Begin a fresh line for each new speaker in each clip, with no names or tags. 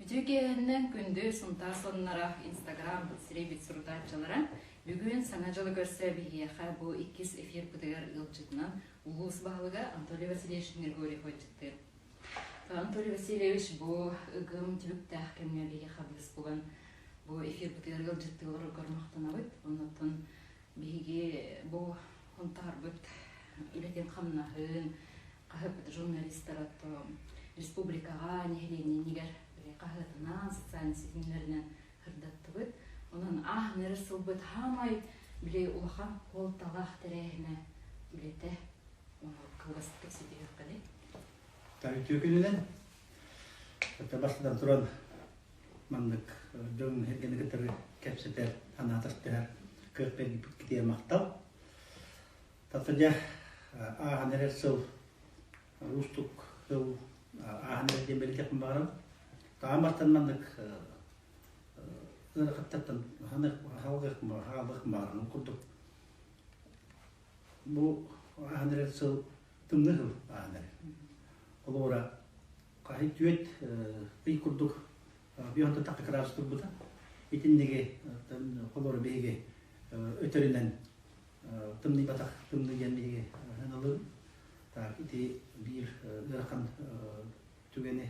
Үтүө киэһэннэн күндү Сунтаар сонуннара Инстаграм сирэйбит сурутааччылара бүгүн Саҥа дьылы көрсө биһиэхэ бу иккис эфирбытыгар ыалдьытынан улуус баһылыга Анатолий Васильевич Григорьев ыалдьыттыыр. Анатолий Васильевич бу ыгым түбүктээх кэмҥэ биһиэхэ быыс булан бу эфирбытыгар ыалдьыттыы олороргор махтанабыт. Оннуттан биһиги бу Һунтаарбыт үлэтин-хамнаһын, хаһыаппыт журналистара республикаҕа, нэһилиэнньэнигэр хаһыатынан, социальнай ситимнэринэн сырдаттыбыт. Онон ааһан эрэр сылбыт хаамай били улахан суолталаах тэрээһинэ үлэтэ кылгастык ситиһиэххиний?
Үтүө күнүнэн бастатан туран маннык дьон эргэни кытары кэпсэтэр, санаа тастыһар кыах бэргиппиккитигэр махтал. Татыдьа ааһан эрэр сыл уустук сыл ааһан эрэр диэн бэлиэтиэхпин баҕарабын. Таҕам бастан маннык ыарахаттартан хаалыах баҕарабын курдук. Бу ааһан эрэр сыл тымныы сыл ааһан эрэр. Холобура, хаһый түөрт ый курдук биһонтон тахта кыраадыс турбута. Итинниги холобура биһиги өтөрүнэн тымныйбатах тымныы диэн биһиги ылым. Так ити биир ыарахан түгэни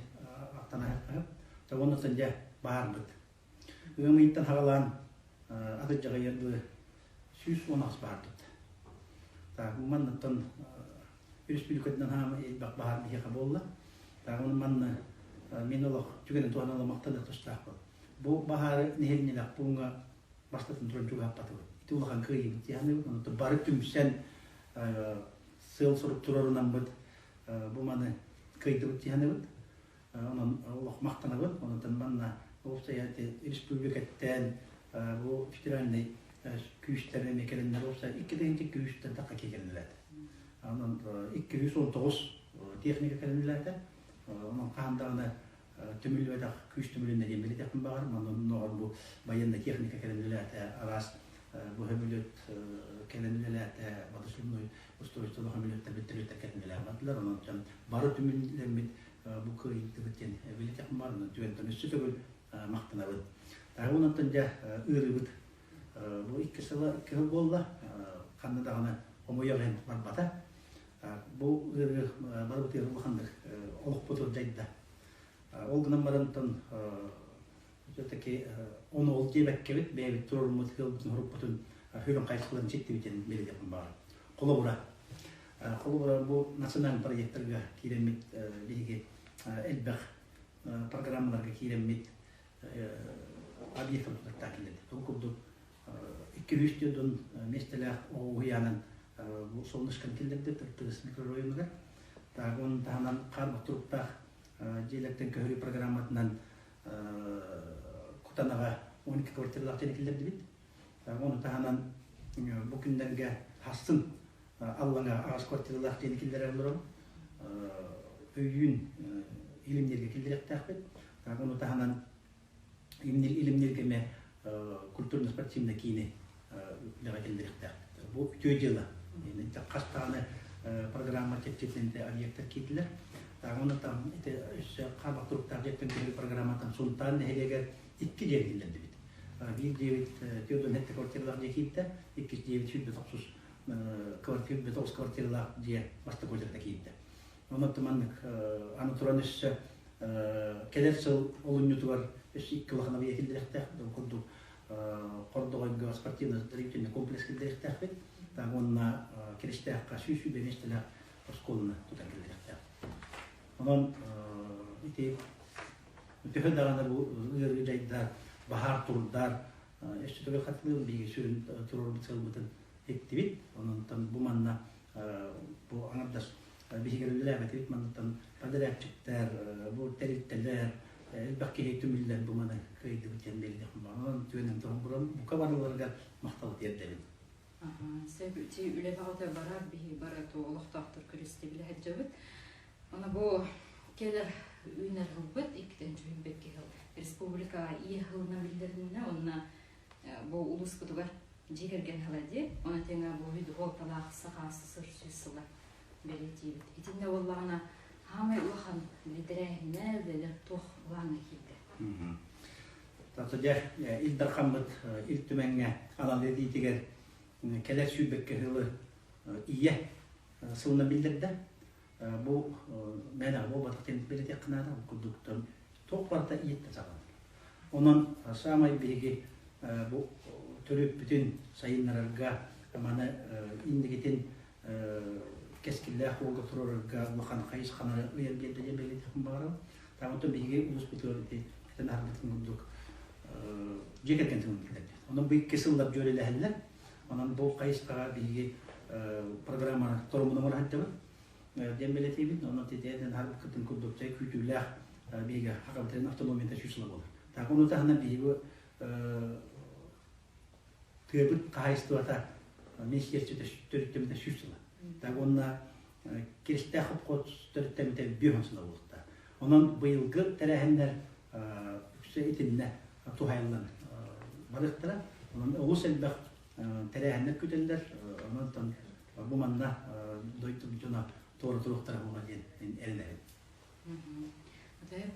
ахтан аһыахха. Оннуттан дьэ баарбыт. Ыам ыйыттан хагалаан атырдьаҕыйар дылы 118 баардыт. Так манныттан республикатынан хаама элбэх баһаар биһиэхэ буолла. Так манна мен олох түгэнин туһанан махтаныах тустаахпын. Бу баһаары нэһилиэнньэлээх пууҥҥа бастатан туран чугаһаппатыбыт. Ити улахан кыайыыбыт дии Онон бары түмсэн сыал-сорук туруорунаммыт бу маны кыайдыбыт дии саныыбыт. Онон олох махтанабыт. Онон манна уопсайа республикаттан бу федеральнай күүстэр эмиэ кэлэннэр уопсай 2 күүстэн тахха кэлэннэр. Онон 219 техника кэлэннэр. Онон хаһан даҕаны түмүллүбэтэх күүс түмүлүннэ диэн билитэхпин баҕар манна бу военная техника кэлэн үлэлээтэ араас бу сөмөлүөт кэлэн үлэлээтэ воздушный устройство сөмөлүөттэр бүттэлүөттэр кэлэн үлэлээбатылар онон бары түмүллэммит бу кыайдыбыт диэн билитэхпин баҕар онон түгэнтэн өссө төгүл махтанабын тағы онтон дьэ ыарыыбыт бу икки сыла икки сыл буолла ханна даҕаны хомойуох иһин барбата Бу ыарыы барыбытыгар улаханнык олохпутун дьайда. Ол гынан баран все-таки ону ол диэбэккэбит, бэйэбит туруоруммут ыалбытын-хоруппутун хүрүн хайысхаларын ситтибит диэн билиэхпин баҕарабын. Холобура, холобура бу национальный проекттарга киирэммит биһиги элбэх программаларга киирэммит объектар тутаттаах киллэрдик. Ол курдук 204 миэстэлээх оҕо уһуйаанын бу солнышканы киллэрдэ Тыртыгыс микрорайонугар. Так, оны таһынан хаарбах туруктаах дьиэлэртэн көһөрүү программатынан Кутанаҕа 12 квартиралаах дьиэни киллэрдибит. Ону таһынан бу күннэргэ хассын Аллаҥа аҕыс квартиралаах дьиэни киллэрэр олорон өйүүн илимнэргэ киллэриэхтээхпит. Ону таһынан илимнэргэ эмэ культурно-спортивнай киини үлэҕэ киллэриэхтээхпит. Бу үтүө дьыала. Хас даҕаны программа чэпчэтинэн объектар киирдилэр. Оны там ити өссө хаабах туруктаах дьиэттэн көһөрүү программатан Сунтаар нэһилиэгэр икки дьиэ киллэрдибит. Биир дьиэбит 47 квартиралаах дьиэ киирдэ, иккис дьиэбит 109 квартира, 9 квартиралаах дьиэ бастакы уочарата киирдэ. Онон маннык аны туран өссө кэлэр сыл олунньутугар өссө икки улахан объект киллэриэхтээхпит. Ол курдук Хордоҕойго спортивно-оздоровительный комплекс киллэриэхтээхпит. Уонна Киристээххэ 120 миэстэлээх оскуоланы тутан киллэриэхтээхпит. Онон ити төһө даҕаны бу ыарыы дьайдар, баһаар турдар, өссө төгүл хатылыыр биһиги сүрүн туруорбут сыалбытын иттибит. Онон бу манна бу аҥардас биһиги үлэлээбэтибит манныттан подрядчиктар, бу тэрилтэлэр, элбэх киһи түмүллэн бу маны кыайдыбыт диэн бэлиэтиэхпин баҕарабын. Түгэнэн туран буран бука барыларыгар махтал тиэрдэбин.
Сөп ити үлэ бөҕөтө барар биһи бары олохтоохтор көрүстэ билэ сылдьабыт. Аны бу кэлэр үүнэр сылбыт иккитин дьүһүйбэккэ сыл республика ийэ сылынан биллэриннэ уонна бу улууспутугар дьиэ кэргэн сыла дии. Оны тэҥэ бу духуоппалаах саха СССР сүүс сыла бэлиэтиибит. Итиннэ буоллаҕына хаамай улахан бэтэрээһиннэр үлэлэр туох былааҥҥа киирдэ?
Дьэ, Ил Дархаммыт Ил Түмэҥҥэ анал этиитигэр кэлэр сүүрбэккэ сылы Ийэ сылынан биллэрдэ. Бу мээнэҕэ буолбатах диэн бэлиэтиэххэ наада. Ол курдуктан туох барыта ийэттэн саҕаланар. Онон саамай биһиги бу төрүппүтүн сайыннарарга, маны инникитин кэскиллээх уолга туруорарга улахан хайысханы ыйан биэрдэ диэн бэлиэтиэхпин баҕарабын. Тааматтан биһиги улууспутугар ити этэн аһарбытын курдук дьиэ кэргэн сылын биллэрдэ. Онон бу икки сыллар дьүөрэлэһэллэр. Онон бу хайысхаҕа биһиги программаны торумун оҥоро сылдьабыт диэн бэлиэтиибин. Онон тиэтэн аһарбыккытын курдук чай күүтүүлээх биһиги Хакабытын автономията сүүс сыла буолар. Так ону таһынан биһиги тыабыт хаһаайыстыбата министерствота төрүттэммитэ 100 сыла. Так уонна Киристээх обход төрүттэммитэ 50 сыла буолта. Онон быйылгы тэрээһиннэр үксэ итиннэ туһайыллан барыахтара. Онон олус элбэх тэрээһиннэр күтэллэр. Онон бу манна дойду дьоно туора туруохтара буолуо диэн эрэнэбин.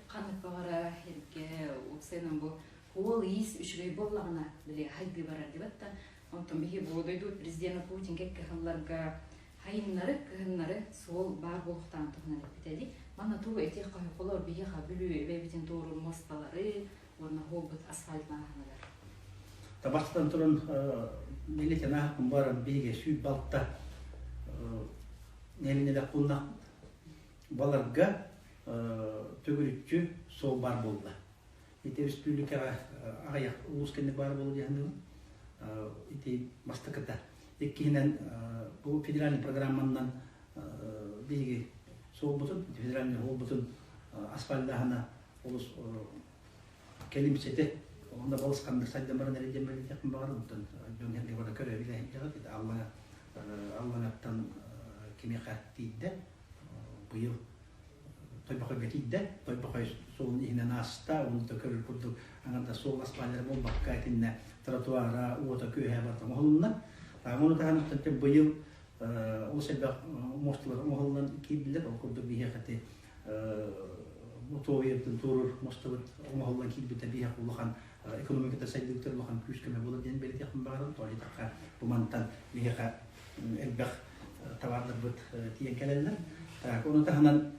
Ханнык баҕара эргэ уопсайынан бу суол-иис үчүгэй буоллаҕына били хайдыы барар диэбэт да онтон биһи бу дойду президена Путин кэккэ сылларга хайыннары кыһыннары суол баар буолуохтааҕын туһунан эппитэ дии манна тугу этиэх холор биһиэхэ Бүлүү эбэбитин туоруур муосталары уонна суолбут асфальтлааһыныгар.
Табахтан туран милитен аахпын баран биһиги сүүт балта нэһилиэнньэлээх пууннах Баларга төгүрүччү суол баар буолла. Ити республикаҕа аҕыйах улуус кэннэ баар буолуо диэн саныыбын. Ити бастакыта. Иккиһинэн, бу федеральный программанан биһиги суолбутун, федеральный суолбутун асфальтааһына олус кэлимсэтэ онно балысханнык сайдан баран эрэ диэн бэлиэтиэхпин баҕарабын. Онтон дьон эргэ бара көрө билэ сылдьаҕыт. Аллаҥа Аллаҥаттан кимиэхэ тиийдэ. Быйыл Тойбохойго тиийдэ. Тойбохой суолун иһинэн ааста. Ону да көрөр курдук аҥарда суол аспааллара буолбакка итиннэ тротуара, уота, күөһэ барыта оҥоһулунна. Ону таһынан быйыл олус элбэх муосталар оҥоһуллан киирдилэр. Ол курдук биһиэхэ ити Мотуобуйаттан туоруур муостабыт оҥоһуллан киирбитэ биһиэхэ улахан экономиката сайдыытыгар улахан күүс-көмө буолар диэн бэлиэтиэхпин баҕарабын. Тоҕо диэтэххэ, бу мантан биһиэхэ элбэх табаардарбыт тиийэн кэлэллэр. Так, ону таһынан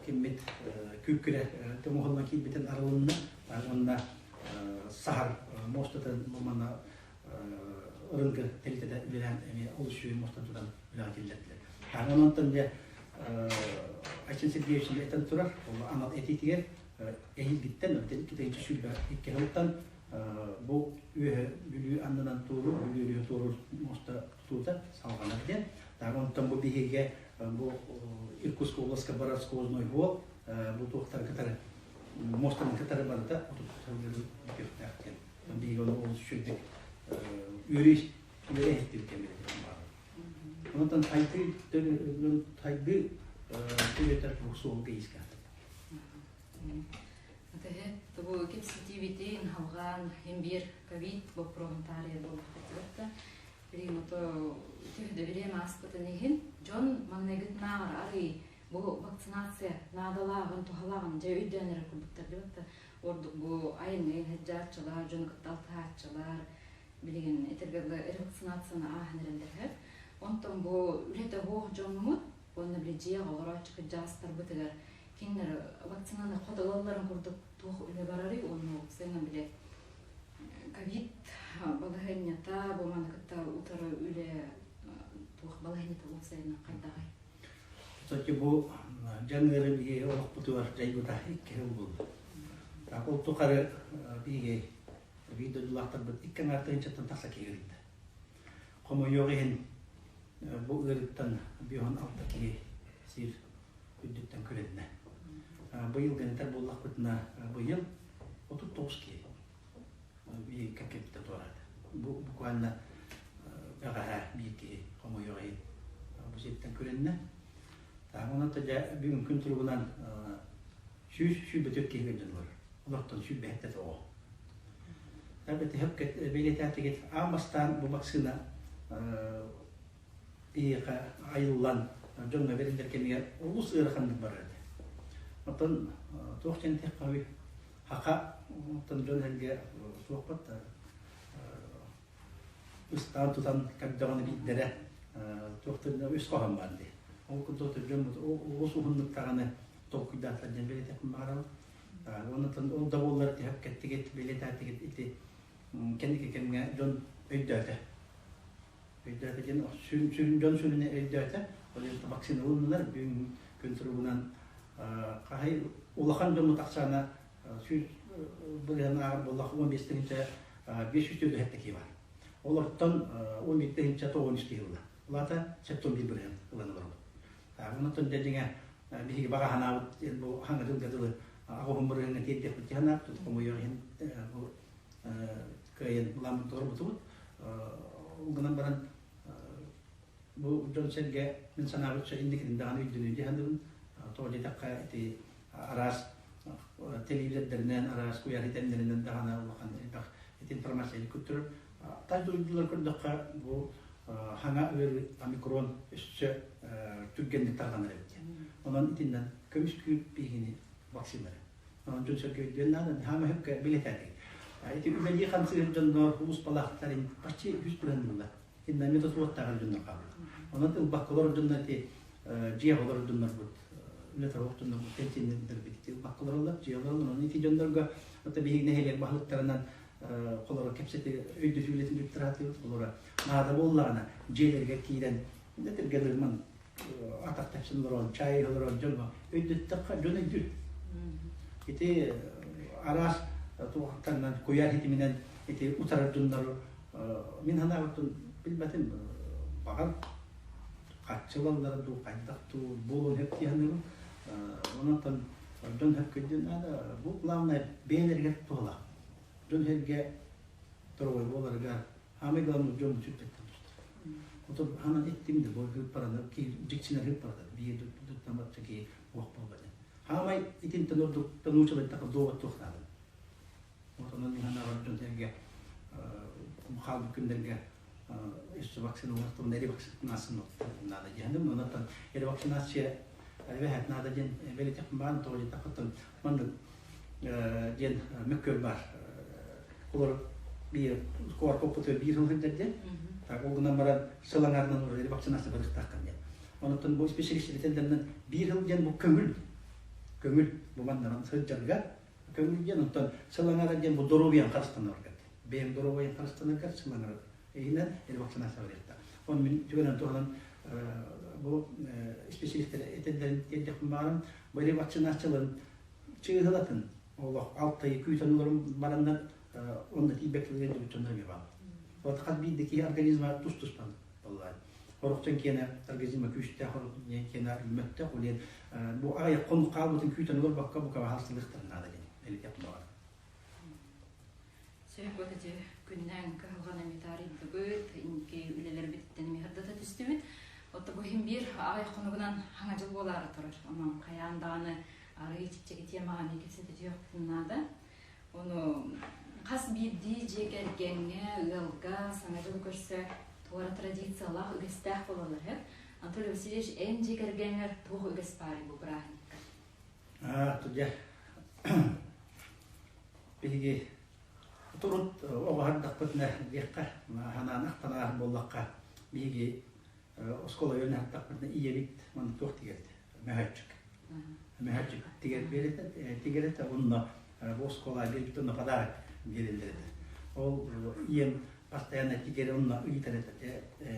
киммит күүккүрэ оҥоһуллан киирбитин арылынна. Уонна саһар муостатын бу манна ырыҥкы тэрилтэтэ үлэлээн эмиэ олус үчүгэй муостан тутан үлэҕэ киллэрдилэр. Онон дьэ Айсен Сергеевич этэн турар, ол анал этиитигэр эһиилгиттэн, 2022 сылтан бу үөһэ Бүлүү аннынан туоруур, Бүлүү өрүһү туоруур муоста тутуута салҕанар диэн. Онтон бу биһиги бу Иркутскай областка барар сквозной суол бу туохтары кытары муостаны кытары барыта 30 бүтүөхтээх диэн. Биһиги ону олус үчүгэйдик үөрүү үөрэ иһиттибит диэн баар. Онтон хайдыы хайдыы төрүөтэр суолга иискэ.
Атыһы бу кэпсэтиибитин халҕаан хим биир ковид боппуруоһун таарыйар буоллахпытыгар билигин ото төһө бириэм ааспытын иһин дьон маҥнайгытынааҕар арый бу вакцинация наадалааҕын туһалааҕын дьэ өйдөөн эрэр курдуктар диэбит да ордук бу айанныын сылдьааччылар дьону кытта алтыһааччылар билигин этэргэ дылы ревакцинацияны ааһан эрэллэр. Онтон бу үлэтэ суох дьоммут уонна били дьиэҕэ олорооччу кырдьаҕастарбытыгар кинилэр вакцинаны хото ылалларын курдук туох үлэ барарый уонна уопсайынан били ковид балаһыанньата бу маны кытта утары үлэ туох балаһыанньата уопсайынан хайдаҕый?
Кстати, бу дьаҥ ыары биһиги олохпутугар дьайбыта икки сыл буолла. Так ол тухары биһиги биир дойдулаахтарбыт икки аҥаар тыһыынчаттан тахса киһи ыарыйда. Хомойуох иһин бу ыарыыттан 56 киһи сир үрдүттэн күрэннэ. Быйыл гэнэтэр буоллахпытына, быйыл 39 киһи биһиги кэккэбитэ туораата. Бу буквально бэҕэһээ биир киһи хомойуох иһин бу сиртэн күрэннэ. Онон дьэ бүгүн күн туругунан 124 киһи көрдөн олорор. Олортон 107 оҕо. Бэлиэтээтигит аан бастаан бу вакцина биһиэхэ айыллан дьоҥҥо бэриллэр кэмигэр олус ыараханнык барар этэ. Оттон туох диэн этиэххэ хака оттон дьон эргэ суохпат ыстаан тутан көрдөҕүнэ биирдэрэ туохтан үс хоһоон баар дии. Ол курдук дьоммут олус уһуннук даҕаны толкуйдаатылар диэн бэлиэтэхпин баҕарабын. Онтон ол да буоллар тиһэх кэттигит, бэлиэтээтигит ити кэнники кэмҥэ дьон өйдөөтө. Өйдөөтө диэн сүрүн дьон сүрүнэ өйдөөтө. Ол иһин вакцина ылыннылар. Бүгүн күн туругунан хаһай улахан дьоммут ахсаана 100 бырыһыан ааҕар буоллах 15 тыһыынча 547 киһи бар. Олортон 11 тыһыынча 93 киһи ылла. Улаата 71 бырыһыан ылан олоробут. Онтон дьиҥэ биһиги баҕа санаабыт бу хаҥа дьылга дылы аҕыһын бырыһыаҥҥа тиэрдиэхпит дии тут хомойуох иһин бу кыайан былааммыт толорбутубут. Ол гынан баран бу дьон-сэргэ мин санаабычча инникитин даҕаны өйдөнүө дии саныыбын. Тоҕо диэтэххэ ити араас телевизордэринэн, араас куйаар ситимнэринэн даҕаны улахан элбэх ити информацияны күттүрэр. Тас дойдулар көрдөххө бу хаҥа ыарыы омикрон өссө түргэнник тарҕанар эбит диэн. Онон итиннэн көмүскүүр биһигини вакциналар. Онон дьон-сэргэ өйдүөн наада, хаама хөпкө билэтээти. Ити үлэлии хамсыыр дьоннор, улуус почти 100 бырыһыан ылла. Инна метод уоттааҕар дьоннор хаалла. Онон ылбаккалар дьоннор ити дьиэ олорор дьоннорбут үлэ тарбах дьоннорбут пенсионердэрбит ити ылбаккалар олор, дьиэ олорор. Онон ити дьоннорго ото биһиги нэһилиэк баһылыктарынан холоро кэпсэти өйдөтүү үлэтин бүттэр холоро наада буоллаҕына дьиэлэргэ киирэн тиргэлэрман атах тэпсэн олорон чай олорон дьоҥҥо өйдөттөххө дьон өйдүүр. Ити араас туохтарынан куйаар ситиминэн ити утарар дьоннору мин санаабыттан билбэтим баҕар хаччылаллара дуу хайдах дуу буолуон сөп дии саныыбын. Онон дьон хөп наада бу главное бэйэлэригэр туһалаах. Дьон сэргэ торовой буоларыгар самый главный дьон сүппэттэн тустар. Ото ханан иттим да бу хыппараны дьиксинэр хыппарада биир дуттан батча ки уох буолбат. Хаамай итинтэн ордук научалайтака довод туохтаабын. Отонон миханаар дьон сэргэ хаалбыт күннэргэ өссө вакцина улахтан ревакцинация надо диэн. Онон ревакцинация эбэһэт надо диэн бэлэтэх баан тоҕо диэтэххиттэн маннык диэн мөккүөр бар. Олор биир куоркоппуту биир сыл сылдьар диэн. Так ол гынан баран сыл аҥаарынан уже ревакцинация барыахтааххын диэн. Онон бу специалист биир сыл диэн бу көҥүл. Көҥүл бу маннаран сылдьарга көҥүл диэн онтон сыл аҥаара диэн бу доруобуйан харыстанарга. Бэйэм доруобуйан харыстанарга сыл аҥаара иһинэн ревакцинация барыахтаах. Он мин түгэнэн туһанан бу специалисттэр этэллэрин тиэрдиэхпин баҕарам. Бу ревакцинацияларын чыыһылатын олох алтайы күүтэн олорон бараннар онно тиийбэккэ дьоннор эмиэ бааллар. Вот хас биирдэ киһи организма тус-туспан боллаа. Хорохтон киэнэ организма күүстээх, хорохтон киэнэ мөттөх, ол бу аҕыйах хонук хаалбытын күүтэн олорбакка бу кабаһаастылыахтарын наада диэн элитиэхпин баҕарабын.
Сөп вот эти күннээн кыһалҕаны митаарыйдыбыт, инники үлэлэрбититтэн миһырдата түстүбүт. Отто бу иһин биир аҕыйах хонугунан хаҥа дьыл буолаары турар. Онон хайаан даҕаны арыы чэпчэки темаҕа эмиэ кэпсэтэ түһүөхпүтүн наада. Ону хас биирдии дьиэ кэргэҥҥэ, ыалга саҥа дьылы көрсө туора традициялаах, үгэстээх буолаллар үһү. Анатолий Васильевич, эн дьиэ кэргэҥҥэр туох үгэс баарый бу бырааһынньыкка?
Дьэ, биһиги турут оҕо ардахпытына диэххэ, ханаан ахтанаар буоллахха, биһиги оскуола үөрэнэ аттахпытына ийэбит манна туох тигэрдэ? Мөһөөччүк. Мөһөөччүк тигэр биэрэтэ, тигэрэтэ онно бу оскуола биэрбит онно подарок биэрэллэр этэ. Ол ийэм постоянно тигэр онно ыйытар этэ.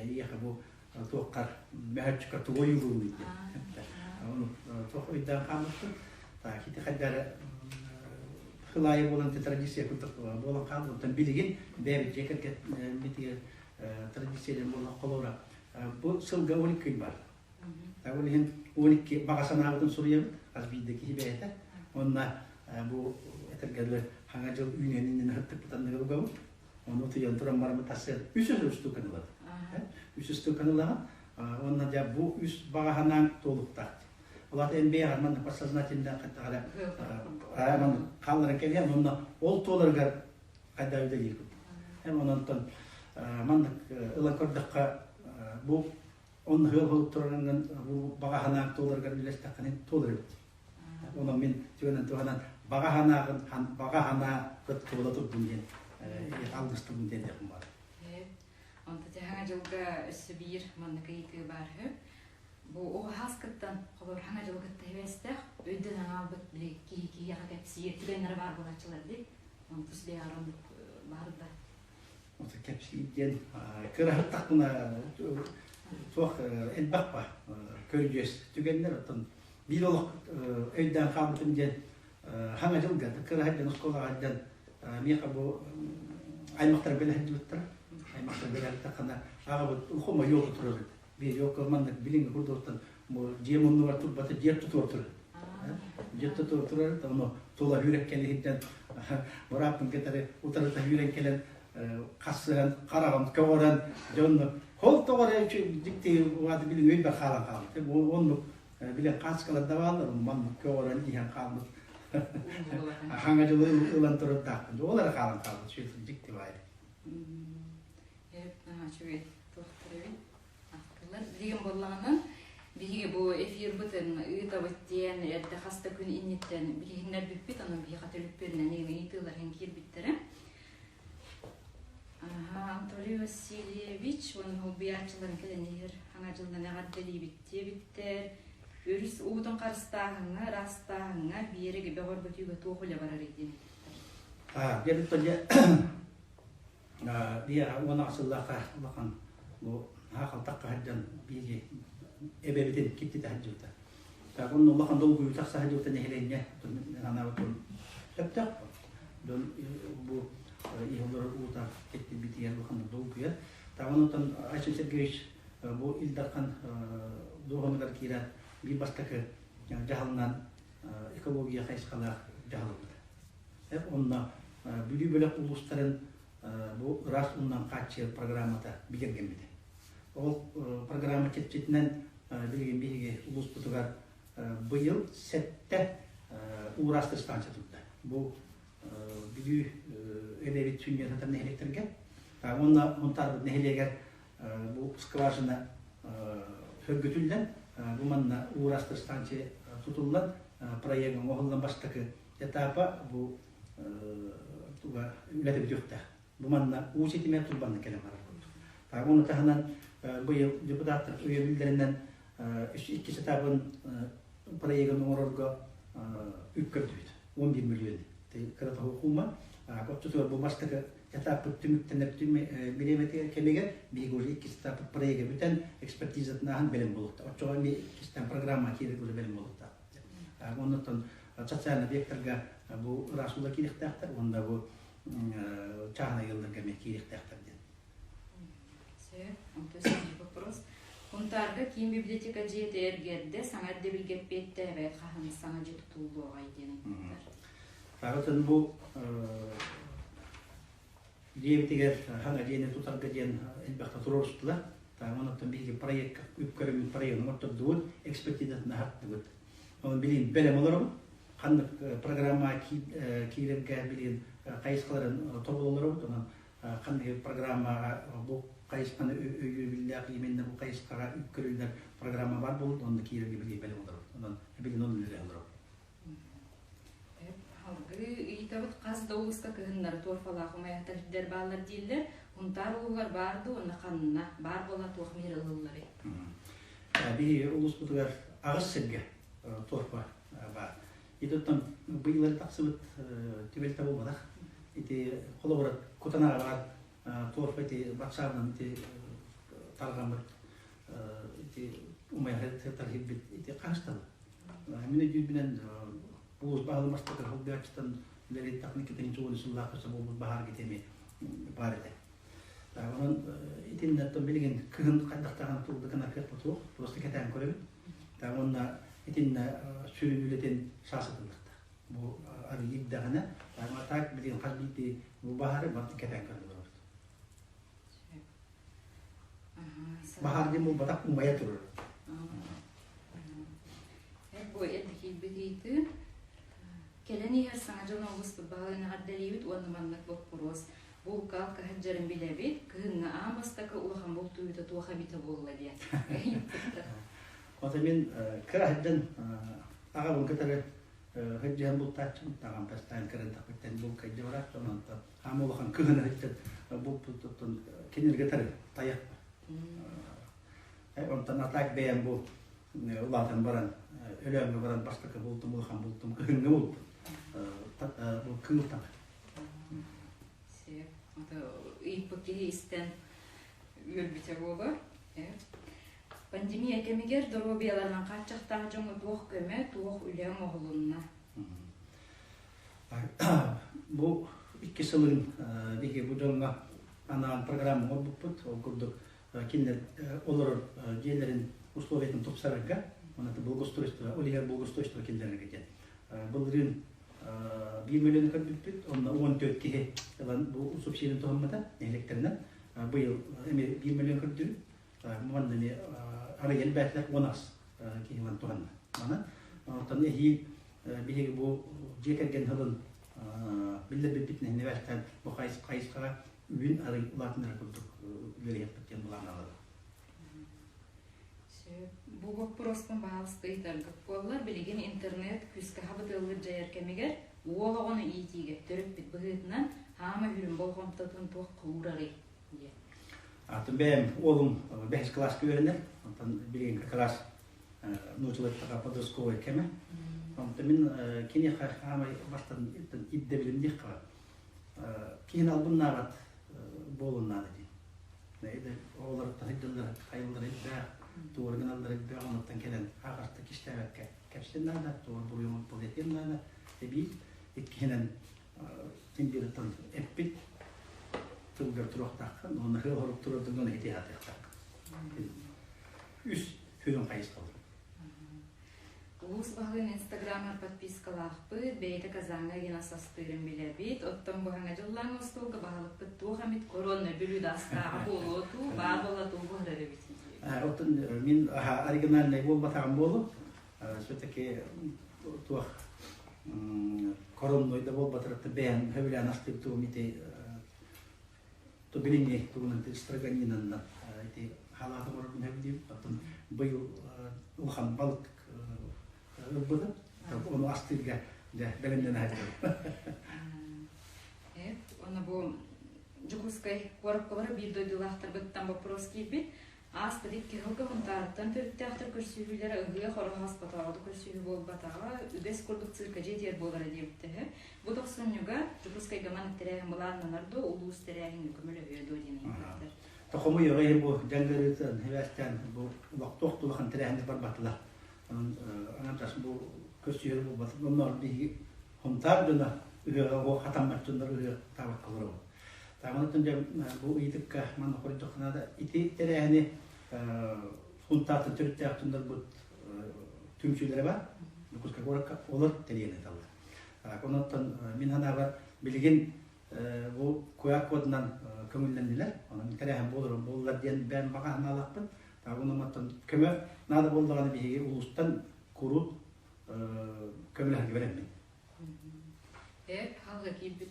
Ийэхэ бу туоххар мөһөөччүккэ тугу ойуулууруй диэн. Ону туох өйдөөн хаалбыппын. Так, ити хайдары хылаайы буолан традиция курдук буолан хаалбыт. Оттон билигин бэйэбит дьиэ кэргэммитигэр традициялар буолла холобура бу сылга 12 күн бар. Ол иһин 12 баҕа санаабытын суруйабыт, хас биирдэ киһи бэйэтэ. Онно бу этэргэ дылы хаҥа дьыл үүнүөн иннинэ сыттыкпыт анныгар угабыт. Ону утуйан туран бараммыт тахсыан үс устууканы ылабыт. Үс устууканы ылаҕын. Уонна дьэ бу үс баҕа санааҥ туолуктаах. Ол аата эн бэйэҕэр маннык подсознательно хайдах эрэ маннык хаалларан кэбиһэн онно ол туоларыгар хайдах үлэлиир курдук. Эм ононтон маннык ылан көрдөххө бу онно ыал буолуп турарыҥҥын бу баҕа санааҥ туоларыгар үлэлэстэххинэ туолар эбит. Онон мин түгэнэн туһанан баҕа санааҕын баҕа санаа туола турдун диэн алгыстыбын диэн диэхпин баар.
Онто саҥа дьылга өссө биир маннык ыйытыы баар үһү. Бу оҕо кыттан, холобур саҥа дьылы кытта сибээстээх өйдөн аҥаалбыт били киһи киһиэхэ кэпсиир түгэннэрэ баар буолааччылар дии. Онтус бэйэҕэр оннук баар да.
Ото кэпсиир диэн кыраһыттахпына суох элбэх ба көрүдьүөс түгэннэр оттон биир олох өйдөөн хаалбытым диэн хаҥа дьылга кыраһыттан оскуолаҕа сылдьан миэхэ бу аймахтар бэлэ сылдьыбыттара аймахтар бэлэһиттэххинэ аҕабыт улахан елка турар эбит биир елка маннык билиҥҥи курдуктан бу дьиэ муннугар турбата дьиэ тутуор турар дьиэ тутуор турар ону тула үүрэн кэлиһиттэн бырааппын кытары утарыта үүрэн кэлэн хассыһан хараҕын көҕөрөн дьонно хол тоҕо эрэ дьикти угааты билин өйбөр хаалан хаалбыт оннук билэн хааскалар да бааллар маннык көҕөрөн иһэн хаалбыт хаҥа дьылы ылан турардаахпын ол эрэ хаалан хаалбыт сүөтүн дьикти баайы
Үчүгэй туохтар эбит ахтылар билигин буоллаҕына биһиги бу эфирбытын ыытабыт диэн эрдэ хас да күн инниттэн билиһиннэрбиппит онон биһиэхэ төлөппүөннэн ыйытыылар иһин киирбиттэрэ Анатолий Васильевич уонна холбуйааччыларын кэлэн иһэр хаҥа дьылынан эҕэрдэлиибит диэбиттэр. Өрүс уутун харыстааһыҥҥа, ыраастааһыҥҥа, биэрэги бөҕөргөтүүгэ туох үлэ барарый диэн ыйыттар.
Дьэ, биир уон сыллаахха улахан бу хаалтахха сылдьан биири эбэбитин киттитэ сылдьыбыта. Так онно улахан долгуйуу тахса сылдьыбыта нэһилиэнньэ санаабытын сөптөөх. Дьон бу иһиллэр уута киттибитигэр улахан долгуйар. Так онтон Айсен Сергеевич бу Ил Дархан дуоһунугар киирэн биир бастакы дьаһалынан экология хайысхалаах дьаһалыммыта. Онно Бүлүү бөлөх улуустарын бу ыраас уунан хааччыйар программата бигэргэммитэ. Ол программа чэрчитинэн билигин биһиги улууспутугар быйыл сэттэ уураастыр станция турда. Бу Бүлүү эбэбит сүнньүн сытар нэһилиэктэргэ. Уонна Мунтаарбыт нэһилиэгэр бу скважина сөргүтүллэн, бу манна уураастыр станция тутуллан, проегын оҥоһуллан бастакы этапа бу туга үлэтэ бүтүөхтээх. Бу манна уу ситимэ турбанна кэлэн барар курдук. Так ону таһынан быйыл депутаттар өйөбүллэринэн иккис этабын проегын оҥорорго үп көрдүбүт. 11 миллион кыра тоһума. Оччотугар бу бастакы этаппыт түмүктэнэр бириэмэтигэр кэмигэр биһиги уже иккис этаппыт проега бүтэн экспертизатын ааһан бэлэм буолуохтаах. Оччоҕо эмиэ иккистэн программа киирэр уже бэлэм буолуохтаах. Оннуттан социальный объектарга бу ыраас уула киириэхтээхтэр уонна бу чааһынай ыалларга эмиэ киириэхтээхтэр диэн.
Сөп. Онтон следующий вопрос. Хунтаарга киин библиотека дьиэтэ эргэрдэ, саҥа ирдэбилгэ эппиэттээбэт хаһан саҥа дьиэ тутуллуоҕай диэн ыйыттар.
Саҕатын бу дьиэбитигэр хаҥа дьиэни тутарга диэн элбэхтэ туруорустулар. Онон биһиги проекка үп көрүҥүн проегын оҥортордубут, экспертизатын аһаттыбыт. Онон билигин бэлэм олоробут. Ханнык программа киирэргэ билигин хайысхаларын тобулаларобут. Онон ханнык программаҕа бу хайысханы өйүүбүллээх именно бу хайысхаҕа үп көрүллэр программа бар буолут, онно киирэргэ билигин бэлэм олоробут. Онон билигин онно үлэлэһэ олоробут.
Салгыы ыйытабыт хас да улууска кыһыннары торфалаах умайахтар сирдэр бааллар дииллэр. Хунтаар улууһугар баар дуу уонна ханна баар буола туох миэрэ ылылларый?
Биһиги улууспутугар аҕыс сиргэ торфа баар. Ититтэн быйылары тахсыбыт түбэлтэ буолбатах. Ити холобура Кутанаҕа баар торфа ити батсаабынан ити тарҕаммыт ити умайахтар киирбит ити хаһыстала. Мин өйдүүрбүнэн улуус баһылыгын бастакы холбооччутун үлэлиэттэхпинэ китин чугун сыллаах өссө буолбут баһаар китими баар этэ. Онон итиннэ билигин кыһын хайдахтааҕын тугу да гынар кыахпыт суох, просто кэтээн көрөбүт. Уонна итиннэ сүрүн үлэтин саасытыллыахтаах. Бу арыйы ирдэҕинэ, так билигин хас биирдии бу баһаары барытын кэтээн көрөн олоробут. Баһаар диэн буолбатах, умайа турар.
Бу эрдэ киирбит Кэлэн иһэр саҥа дьыл оҕуспут баһылыгын эҕэрдэлиибит уонна маннык боппуруос. Булка кыһын билэбит, кыһыҥҥы аан бастакы улахан бултуйуута туох эбитэ буолла диэн ыйыппыттар.
Ото мин кыра сылдьан аҕабын кытары Хыдьыһан бултааччыбын, таҕам бастаан кырантахпыттан булкайдьа барааччы, онон хаама улахан кыһын ыһыттан булпуттан кинилэргэ тары тайах. Онтон атаак бэйэм бу улаатан баран, өлөөҥҥө баран бастакы бултум, улахан бултум, кыһыҥҥы бултум. Бу кыыл таба.
Ыйыппыт киһи истэн үөрбүтэ буолуо. Пандемия кэмигэр доруобуйаларынан хааччахтаах дьоҥҥо туох көмө, туох үлэ оҥоһулунна?
Бу икки сылын биһиги бу дьоҥҥо анаан программа оҥорбуппут. Ол курдук кинилэр олорор дьиэлэрин условиятын тупсарарга, уонна благоустройство, ол иһэр благоустройство киллэрэргэ диэн. Былырыын 1 миллиону көрбүппүт, онно 14 киһи ылан бу субсидияны туһаммыта нэһилиэктэринэн. Быйыл эмиэ 1 миллион көрдүбүт. Манна эмиэ арыйан бээтилэр 10 киһи ылан туһанна. Манан оттон эһиил биһиги бу дьиэ кэргэн сылын биллэрбиппит нэһилиэктэн бу хайысхаҕа үбүн арый улаатыннарар курдук үлэлиэхпит диэн былаанналабыт.
Бу боппуруоспун баһаалыста ыйытаргыт буоллар, билигин интернет күүскэ хабытыаллыыр дьайар кэмигэр уол оҕону иитиигэ төрөппүт быһыытынан хаама үһүрүн болҕомтотун туох куурарый диэн.
Атын бэйэм уолум бэһис кылааска үөрэнэр. Онтон билигин как раз нууччалыттаха подростковай кэмэ. Онтон мин киниэхэ хаамай бастан ирдэбилим диэххэ киһин албыннаабат буолун наада диэн. Оҕолор таһырдьаллар, хайыллар элбэх, туора гыналлар элбэх, онуттан кэлэн аҕарта кистээбэккэ кэпсиэн наада, туора буруйун этиэн наада. Эбии иккиһинэн син биир эппит тылгар туруохтааххын, уонна хыа хорук турардыгын ити аатыахтааххын. Үс сүрүн хайысхалар.
Улуус баһылыгын инстаграмар подпискалаахпыт, бэйэтэ Казаҥҥа гына састыырын билэбит. Оттон бу саҥа дьыллааҥҥы остуолга баһылыкпыт туох эмит корона бүлүүдэ астааҕа буолуо дуу, баар буола дуу буһарар эбит
дии. Оттон мин оригинальнай буолбатаҕым буолуо. Все-таки туох коронной да буолбатар бэйэм сөбүлээн астыыр тугум ити то билиҥҥи тугунан строганинаннан ити халааты оҥорорбун сөбүлүүбүн. Оттон быйыл улахан балык ылбытым. Ону астыырга дьэ бэлэмнэнэ сылдьабын.
Уонна бу Дьокуускай куоракка биир дойдулаахтарбыттан боппуруос киирбит. Ааспыт икки сылга Хунтаарыттан төрүттээхтэр көрсүһүүлэрэ ыһыах ороһо аспатааҕы көрсүһүү буолбатаҕа, үгэс курдук цирка дьиэтигэр буолара диэбиттэрэ. Бу тохсунньуга Дьокуускайга маннык тэрээһин былааннанар дуо, улуус тэрээһиҥҥэ көмөлөһүө дуо диэн ыйыппыттар.
Хомуйуоҕа иһин бу дьаҥ ыарыытын бу олохтоох улахан тэрээһиннэр барбатылар. Онон аҥардас бу көрсүһэр буолбатах. Онно биһиги Хунтаар дьоно ыһыаҕа оһох хатаммат дьоннор ыһыах таабакка олоробут. Тааманаттан дьэ бу ыйытыкка манна хоруйдахха наада. Ити тэрээһини Хунтаартан төрүттээх дьоннорбут түмсүүлэрэ бар. Дьокуускай куоракка олор тэрийэн ыыталлар. Онон мин санаабар билигин бу QR кодунан көҥүллэннилэр. Онон тэрээһин буолар буоллар диэн бэйэм баҕа санаалаахпын. Онон көмө наада буоллаҕына биһиги улуустан куруук көмөлөһөргө бэлэммин.
Эп халга киирбит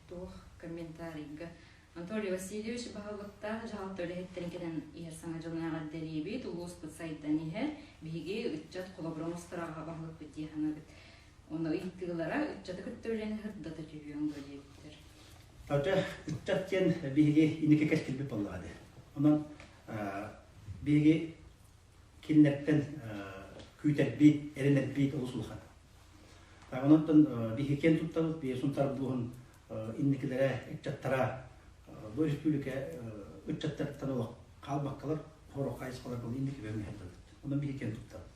туох комментарийга Анатолий Васильевич баһылыктаах дьаһалта үлэһиттэрин кэлэн иһэр саҥа дьылын эҕэрдэлиибит, улууспут сайдан иһэр, биһиги ыччат холобура оҥостор аҕа баһылыкпыт дии саныыбыт. Ону ыйытыылара ыччаты кытта үлэни сырдата түһүөҥ дуо диэбиттэр.
Ата ыччат диэн биһиги инники кэскилбит буоллаҕа дии. Онон биһиги кинилэртэн күүтэрбит, эрэнэрбит олус улахан. Онон биһиги киэн туттабыт, биһиги Сунтаар улууһун инникилэрэ, ыччаттара бу республика ыччаттарыттан олох хаалбаккалар, сорох хайысхаларга инники бөҥөһөллөбүт. Онон биһиги киэн туттабыт.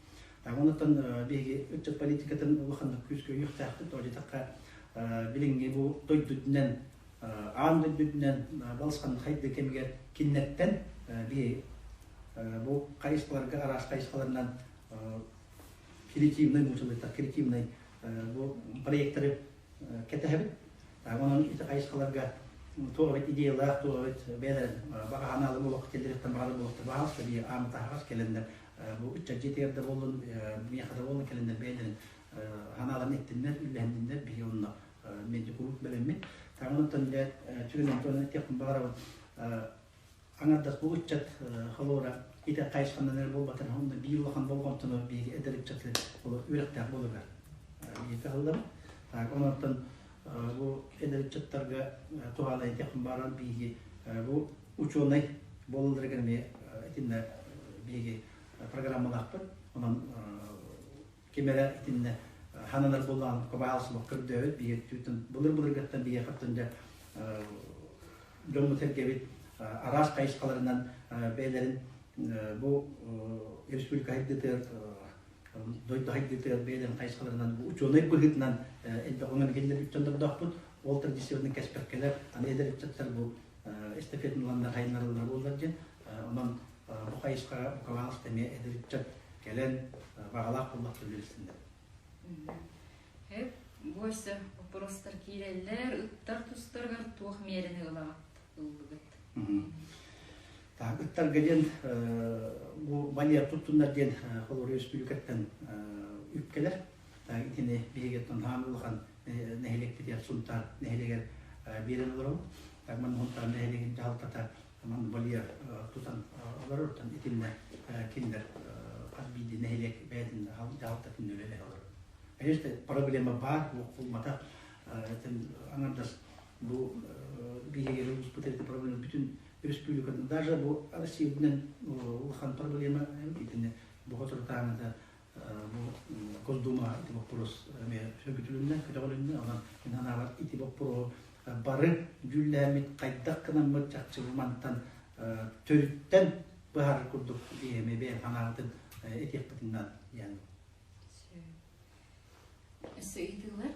Онон биһиги ыччат политикатын улаханнык күүскэ өйүөхтээхпит. Тоҕо диэтэххэ, билиҥҥи бу дойду үрдүнэн, аан дойду үрдүнэн балысханнык хайдыы кэмигэр кинилэртэн биһиги бу хайысхаларга араас хайысхаларынан креативный муусалыттар креативный бу проекттары кэтэһэбит. Онон ити хайысхаларга туох эбит идеялаах, туох эбит бэйэлэрин баҕа санааларын олоххо киллэриэхтэн баҕарар буолуохтар баҕаласта биир аан таһаҕас кэлэннэр бу ыччат дьиэтигэр да буоллун, миэхэ да буоллун кэлэннэр бэйэлэрин санааларын эттиннэр, үллэһинниннэр, биһиги онно мэлдьи куруук бэлэммит. Таҥаныттан дьэ сүрүн Антон этиэхпин баҕарабын аҥардас бу ыччат холобура ити хайысханан эрэ буолбатар, онно биир улахан болҕомтону биһиги эдэр ыччаты ол үөрэхтээх буоларыгар. Биһиги кыһаллабыт. Так, онон бу эдэр ыччаттарга туһаан этиэхпин бааран биһиги бу учуонай буолалларыгар эмиэ итиннэ биһиги программалаахпыт. Онон ким эрэ итиннэ хананар буоллаҕын кобаалсыбак көрдөөбүт биһиги түүтүн былыр-былыргаттан биһиэхэттэн дьэ дьоммут-сэргэбит араас хайысхаларынан бэйэлэрин бу республика хайдытыгар дойду хайдытыгар бэйэлэрин хайысхаларынан бу учуонай быһыытынан элбэх өҥөнү киллэрбит дьоннордоохпут. Ол традицияларын кэспэккэлэр, аны эдэр ыччаттар бу эстафетаны ыланнар хайыннараллар буоллар диэн. Онон бу хайысхаҕа букабаалыста эмиэ эдэр ыччат кэлэн баҕалаах буоллахта үлэлэстиннэр.
Хеп, бу өссө боппуруостар киирэллэр, ыттар тустарыгар туох миэрэни ылаҕыт, ыллыгыт?
Так, ыттарга диэн бу вольер туттуннар диэн холобур республикаттан үп кэлэр. Так, итини биһиги хаан улахан нэһилиэкпитигэр Сунтаар нэһилиэгэр биэрэн олоробут. Так, манна Сунтаар нэһилиэгин дьаһалтата манна вольер тутан олорор, итиннэ кинилэр хас биирдии нэһилиэк бэйэтин дьаһалтатын үлэлэһэ олорор. Конечно, проблема баар, буолбатах. Аҥардас бу биһиги улууспут проблема бүтүн республикатын, даже бу Россия үрдүнэн улахан проблема итини бу соторутааҥыта бу Госдума ити боппуруос эмиэ сөргүтүлүннэ, көтөҕүлүннэ. Онон мин санаабар ити боппуруоһу бары дьүүллээммит хайдах гынаммыт чахчы бу мантан төрүттэн быһаарар курдук биһиэми бэйэм санаабытын этиэхпитин наада диэн.
Өссө ыйытыылар?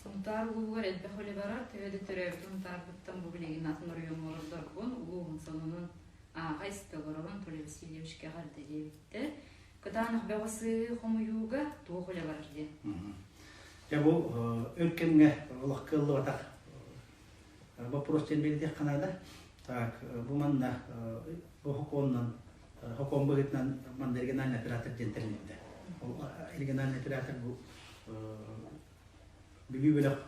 Сунтаар улууһугар элбэх үлэ барар, төһө да төрөөбүт Сунтаарбыттан бу билигин атын оройуоҥҥа олордорбун, улууһум сонунун ааҕа истэ олоробун Анатолий Васильевичка эҕэрдэ диэбиттэр. Кытаанах бөҕө сыыһы хомуйууга туох үлэ барар диэн.
Дьэ бу өр кэмҥэ олох кыаллыбатах вопрос диэн бэлиэтиэххэ наада. Так, бу манна бу хокуонунан хокуон быһыытынан манна региональный оператор диэн тэрилиннэ. Ол региональный оператор бу Бүлүү бөлөх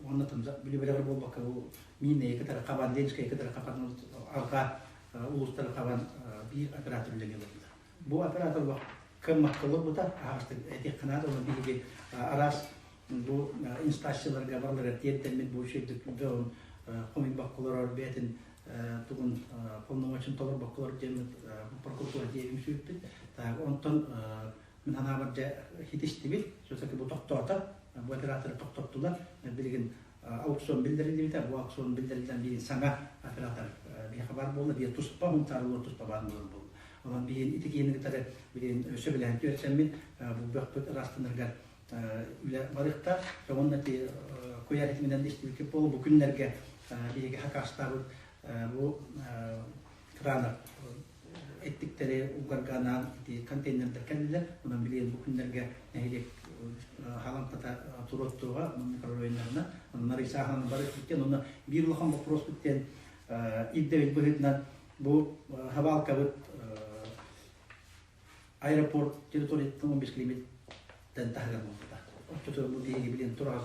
уонна Бүлүү бөлөҕөр буолбакка бу Миннэйи кытары хабан, Ленскэйи кытары хабан арҕаа улуустары хабан биир оператор үлэлии олорбута. Бу оператор кыаммакка олорбута, аһаҕастык этиэххэ наада, онон биһиги араас бу инстанцияларга барыларыгар тиэрдэммит бу үчүгэйдик дьон хомуйбакка олорор бэйэтин тугун полномочын толорбокко олорор диэммит прокуратура диэбин сүрүппүт. Онтон мин санаабар дьэ хитистибит, все-таки бу тохтоото, бу операторы тохтоттулар. Билигин аукцион биллэриллибитэ, бу аукцион биллэриллэн биир саҥа оператор биһиэхэ баар буолла, биир туспа Хунтаарылар туспа баар буолар буолла. Онон биһиэн ити киһини кытары билигин сөбүлэһэн түөрсэммин бу бөхпүт ыраастанарыгар үлэ барыахтаах. Уонна ити куйаар ситиминэн истибиккит буолуо, бу күннэргэ биһиги хакаастаабыт бу кранар эттиктэри угарга анаан ити контейнердар кэллилэр. Онон билигин бу күннэргэ нэһилиэк халамтата туруоттуоҕа микрорайоннарынан. Онон арыйсааһынан бары бүттэн. Онно биир улахан боппуруос бүттэн ирдэбил быһыытынан бу хабаалкабыт аэропорт территорияттан 15 километртэн таһыгар буолбута. Оччотугар бу биһиги билин турар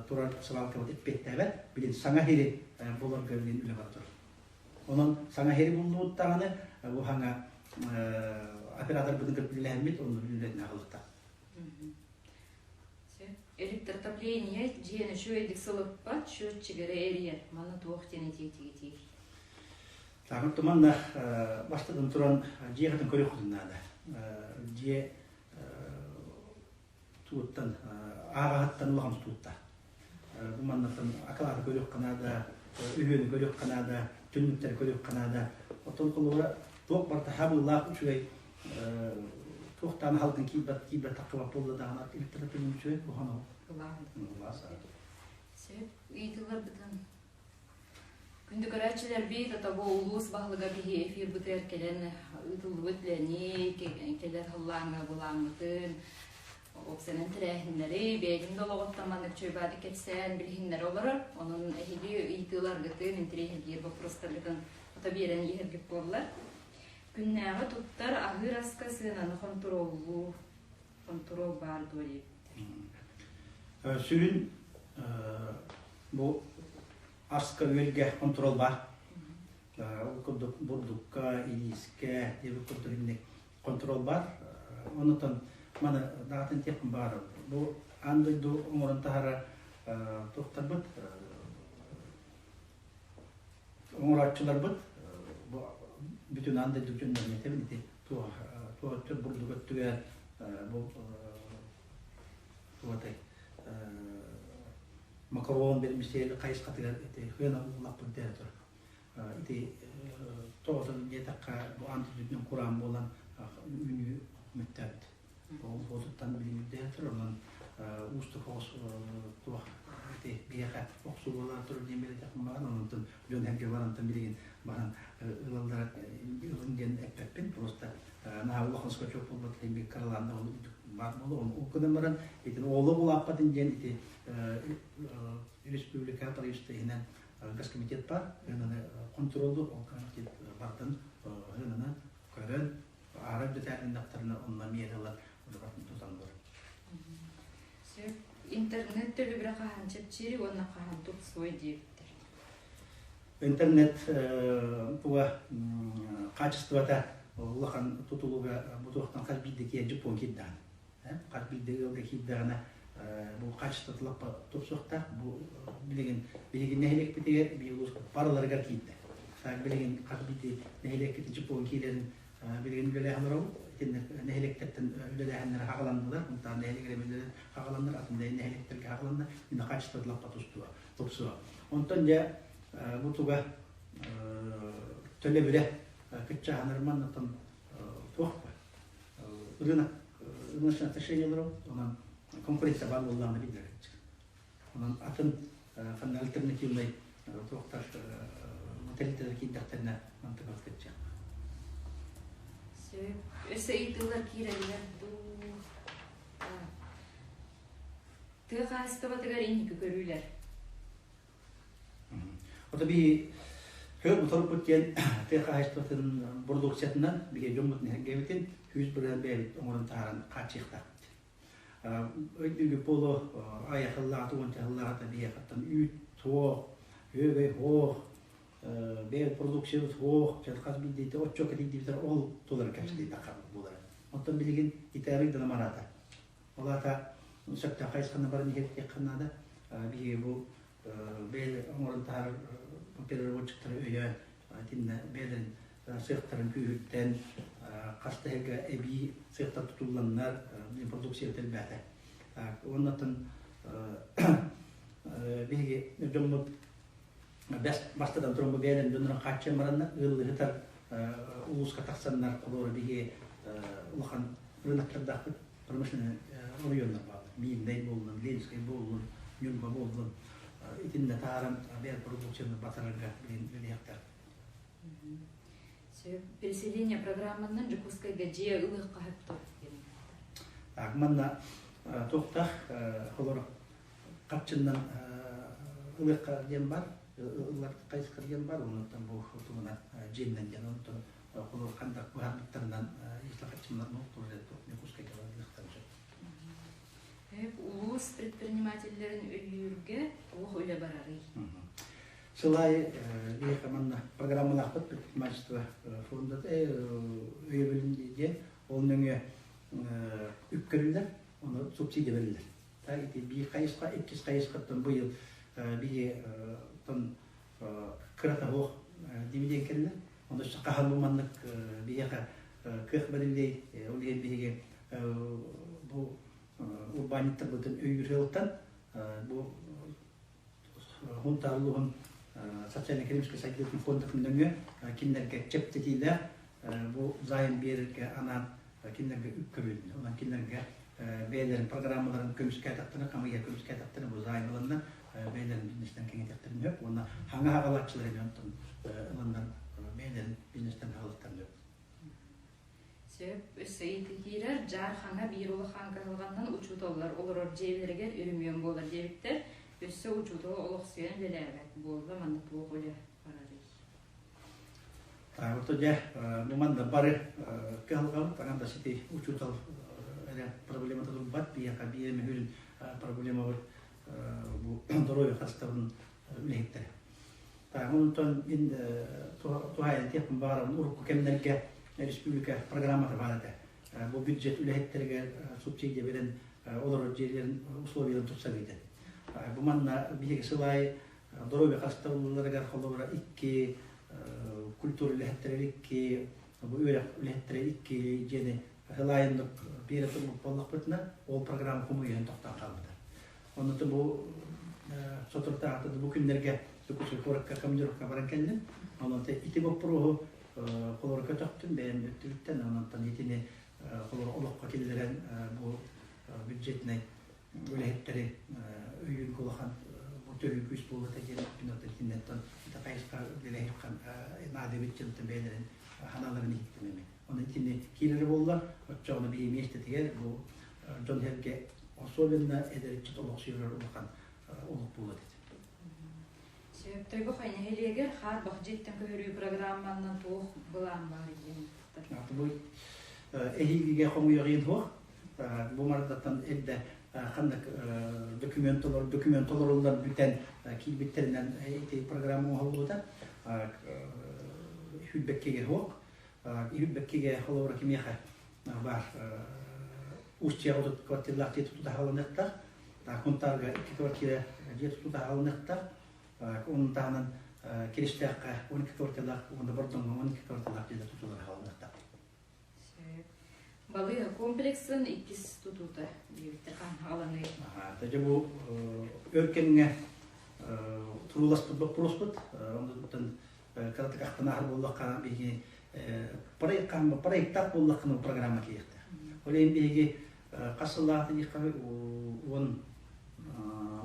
турар свалкабыт эппиэттээбэт, билин саҥа сири буларга билин үлэ бара турар. Онон саҥа сири буллубут даҕаны бу саҥа операторбытын кытта үлэлэһэммит, онно үлэлэтин аҕалыахтаах.
Электроотопление дьиэни үчүгэйдик сылыппат, счетчигары эрийэр. Манна туох диэн этиэтигитий?
Тааҥы туманна бастатан туран дьиэҕитин көрүөххүтүн наада. Дьиэ тууттан ааҕаһыттан улахан тутуутта. Бу маннаттан акылааты көрүөххэ наада, үһүөнү көрүөххэ наада, түннүктэри көрүөххэ наада. Оттон холобура туох барыта хабыылаах үчүгэй туохтаан халгын киирбэт киирбэт таххыбат буолла даҕаны электропилин үчүгэй куһаҕан ол.
Сөп. Ыйытыыларбытын Күндү көрөөччүлэрбит, отобу улуус баһылыга биһи эфирбытыгар кэлэн ыытыллыбыт үлэни, кэлэр халлааҥҥа былааммытын, уопсайынан тэрээһиннэри, бэйэтин да олоҕуттан маннык чуйбааты кэпсээн билиһиннэрэ олорор. Онон эһиги ыйытыыларгытын, интэриэһиргиир боппуруостаргытын хото биэрэн иһэргит буоллар. Күннээҕи туттар аһыыр аска сыананы хонтуруоллуу, хонтуруол баар дуо диэбиттэр.
Сүрүн бу аска-үөлгэ хонтуруол баар. Ол курдук бурдукка, илиискэ диэбит курдук инник контрол бар. Онутан маны даҕатын тиэхпин баҕарабын. Бу аан дойду оҥорон таһара туохтарбыт оҥорооччуларбыт бу бүтүн аан дойду дьоннорун этэбин ити туох туох бурдук өттүгэр бу туотай макарон вермишель хайысхатыгар ити хыана улаппыт дэ турар. Ити тоҕотон диэтэххэ бу аан дойдутунан кураан буолан үүнүү мөттөөбүт. Ол буотуттан билигин үрдээн турар, онон уустук оҕус туох ити биһиэхэ охсуу буолаары турар диэн бэлиэтэхпин баҕар, онтон дьон эргэ барантан билигин баран ылаллара ылын диэн эппэппин, просто наһаа улахан скачок буолбат бик кыралаан да ол баар буолуо, ол гынан баран ити оҕолор улааппатын диэн ити республика правительство иһинэн госкомитет бар, ынаны контроллуур ол комитет бартын ынаны көрөн аара бүтээһиннэхтэринэ онно миэрэлэр барытын туталлар.
Сөп. Интернет төлөбүрэ хаһан чэпчиири уонна хаһан тупсуой диэбиттэр.
Интернет туга качествота улахан тутулуга бу туохтан хас биирдэ киэн дьуппуон киирдэҕинэ хас биирдэ ыалга киирдэҕинэ бу качествота лаппа тупсуохтаах. Бу билигин билигин нэһилиэкпитигэр биир улуус барыларыгар киирдэ. Билигин хас биирдии нэһилиэкпит дьуппуон киирэрин билигин үлэлээһин олоробут. Итиннэ нэһилиэктэртэн үлэлээһиннэр хаҕаланнылар, Мынтаан нэһилиэгэр эмэлэрин хаҕаланнар, атын нэһилиэктэргэ хаҕаланна, инна качествота лаппа тустуо, тупсуо. Онтон дьэ бу туга төлөбүрэ кыччааһынар маннаттан туох рынок рыночное отношение олоробут, онон конкуренция баар буоллаҕына биллэр. Онон атын ханна альтернативнай туохтар тэрилтэлэр киирдэхтэринэ мантыкабыт кычча.
Сөп. Өссө ыйытыылар киирэллэр дуу? Тыа хаһаайыстыбатыгар инники көрүүлэр.
Ото би хөр моторбут диэн тыа хаһаайыстыбатын продукциятынан биһиги дьоммут нэһилиэкпитин 100% бэйэбит оҥорон таһааран хааччыйыахтаахпыт. Өйдүүгү поло айахыллаата уонча сыллааҕыта биһиэхэттэн үүт суох, үөгэй суох, бэйэ продукциябыт суох, хас биирдиитэ оччо кэтийдибитэр ол тулары кэпсэтиэххэ буолара. Оттон билигин итээри да мараата. Ол аата сөптөөх хайысханы баран иһиэххэ наада. Биһиги бу бэйэ оҥорон таһаарар переработчиктары өйөөн итиннэ бэйэлэрин сыахтарын күүһүрдэн хас да эбии сыахтар тутулланнар продукция элбээтэ. Уоннаттан биһиги дьоммут бастатан туран бу бэйэлэрин дьоннорун хааччыйан бараннар ыаллыһытар улууска тахсаннар олору биһиги улахан рыноктардаахпыт промышленный оройуоннар бааллар. Миирнэй буоллун, Ленскэй буоллун, Ньурба буоллун итиннэ таһааран бэйэ продукцияны батарарга билин үлэлиэхтээх.
Сөп. Переселение программанан Дьокуускайга дьиэ ылыахха сөптөөх диэн.
Так, манна туохтаах холоро хапчыннан ылыахха диэн бар, ылар хайысха диэн бар, оннуттан бу тугунан дьиэннэн диэн, онтон холор хандак быһаарбыттарынан если хапчыннан Дьокуускайга барыахтарын сөп.
Улуус предпринимателлэрин өйүүргэ туох үлэ барарый?
Сыл аайы биһиэхэ манна программалаахпыт предпринимательство фондата өйөбүлүн диэн ол нөҥүө үп көрүллэр, ону субсидия бэриллэр. Ити биир хайысха, иккис хайысхаттан быйыл биһи кырата суох дивиденд кэллэ. Ону хаһан бу маннык биһиэхэ кыах бэриллиэй, ол иһин биһиги бу урбаанньыттарбытын өйүүр сыалтан бу Сунтаар улууһун социально-экономическай сайдыытын фондатын нөҥүө кинилэргэ чэпчэтиилээх бу займ биэрэргэ анаан кинилэргэ үп көрүлүннэ. Онон кинилэргэ бэйэлэрин программаларын көмүскээтэхтэринэ, хамыйа көмүскээтэхтэринэ бу займ ыланна бэйэлэрин бизнестэн кэҥэтиэхтэрин сөп уонна хаҥа хаҕалааччылар эмиэ онтон ыланнар бэйэлэрин бизнестэн хаҕалыктарын сөп.
Сөп. Өссө ыйытыы киирэр. Дьаархаҥа биир улахан кыһалҕаннан учууталлар олорор дьиэлэригэр үрүмүөн буолар диэбиттэр. Өссө учуутал олохсуйан үлэлээбэт буолла, манна туох үлэ барарый?
Таабыта дьэ, бу манна бары кыһалҕабыт, аҥан да сити учуутал эрэ проблемата турбат, биһиэхэ биир эмэ сүрүн проблемабыт бу здоровье харыстабылын үлэһиттэрэ. Онтон мин туһаайан этиэхпин баҕарабын, урукку кэмнэргэ республика программата баар этэ. Бу бюджет үлэһиттэригэр субсидия берэн олорор дьиэлэрин условияларын тупсарыыта. Бу манна биһиги сыл аайы доруобуйа харыстабылларыгар холобура икки, культура үлэһиттэригэр икки, бу үөрэх үлэһиттэрэ икки дьиэни сыл аайы биэрэ турбут буоллахпытына, ол программа хомуйан тохтоон хаалбыта. Онно бу соторутааҕыта бу күннэргэ Дьокуускай куоракка командировка баран кэллим. Онон ити боппуруоһу холоро көтөхтүм бэйэм өттүбүттэн. Онон итини холоро олоххо киллэрэн бу бюджетнай үлэһиттэри өйүүргэ улахан бу төрүү күүс буолуота диэн итиннэттэн ити хайысха үлэлэһиэххэ наада эбит диэн бэйэлэрин санааларын иһиттим эми. Онон итини киирэрэ буолла, оччоҕуна биһи миэстэтигэр бу дьон сэргэ особенно эдэр ыччат олохсуйар улахан олук буолуо этэ.
Сөптөйбөх нэһилиэгэр хаарбах дьиэттэн көһөрүү программанан туох былаан баар диэн
Бу эһиилигэ хомуйаҕын суох. Бу мардаттан эрдэ ханнык документ документ толоруллан бүтэн киирбиттэринэн ити программа оҥоһуллубута. Хүлбэккигэ суох. Хүлбэккигэ холобура кимиэхэ баар Устьяҕа квартиралаах дьиэ тутута хаалыныахтаах. Кунтаарга икки квартира дьиэ тутута хаалыныахтаах. Onun таһынан Кириштээххэ 12 квартиралаах уонна Бордоҥҥо 12 квартиралаах дьиэлэр тутуулара хаалыныахтаах.
Балыыһа комплексын иккис тутуута диэбиттэр хааланыы.
Дьэ бу өр кэмҥэ турууласпыт боппуруоспут. Онтон кыратык ахтан ааһар буоллахха биһиги проекттаах буоллаххына программа киириэхтээх. Ол иһин биһиги хас сыллаахта диэххэ уон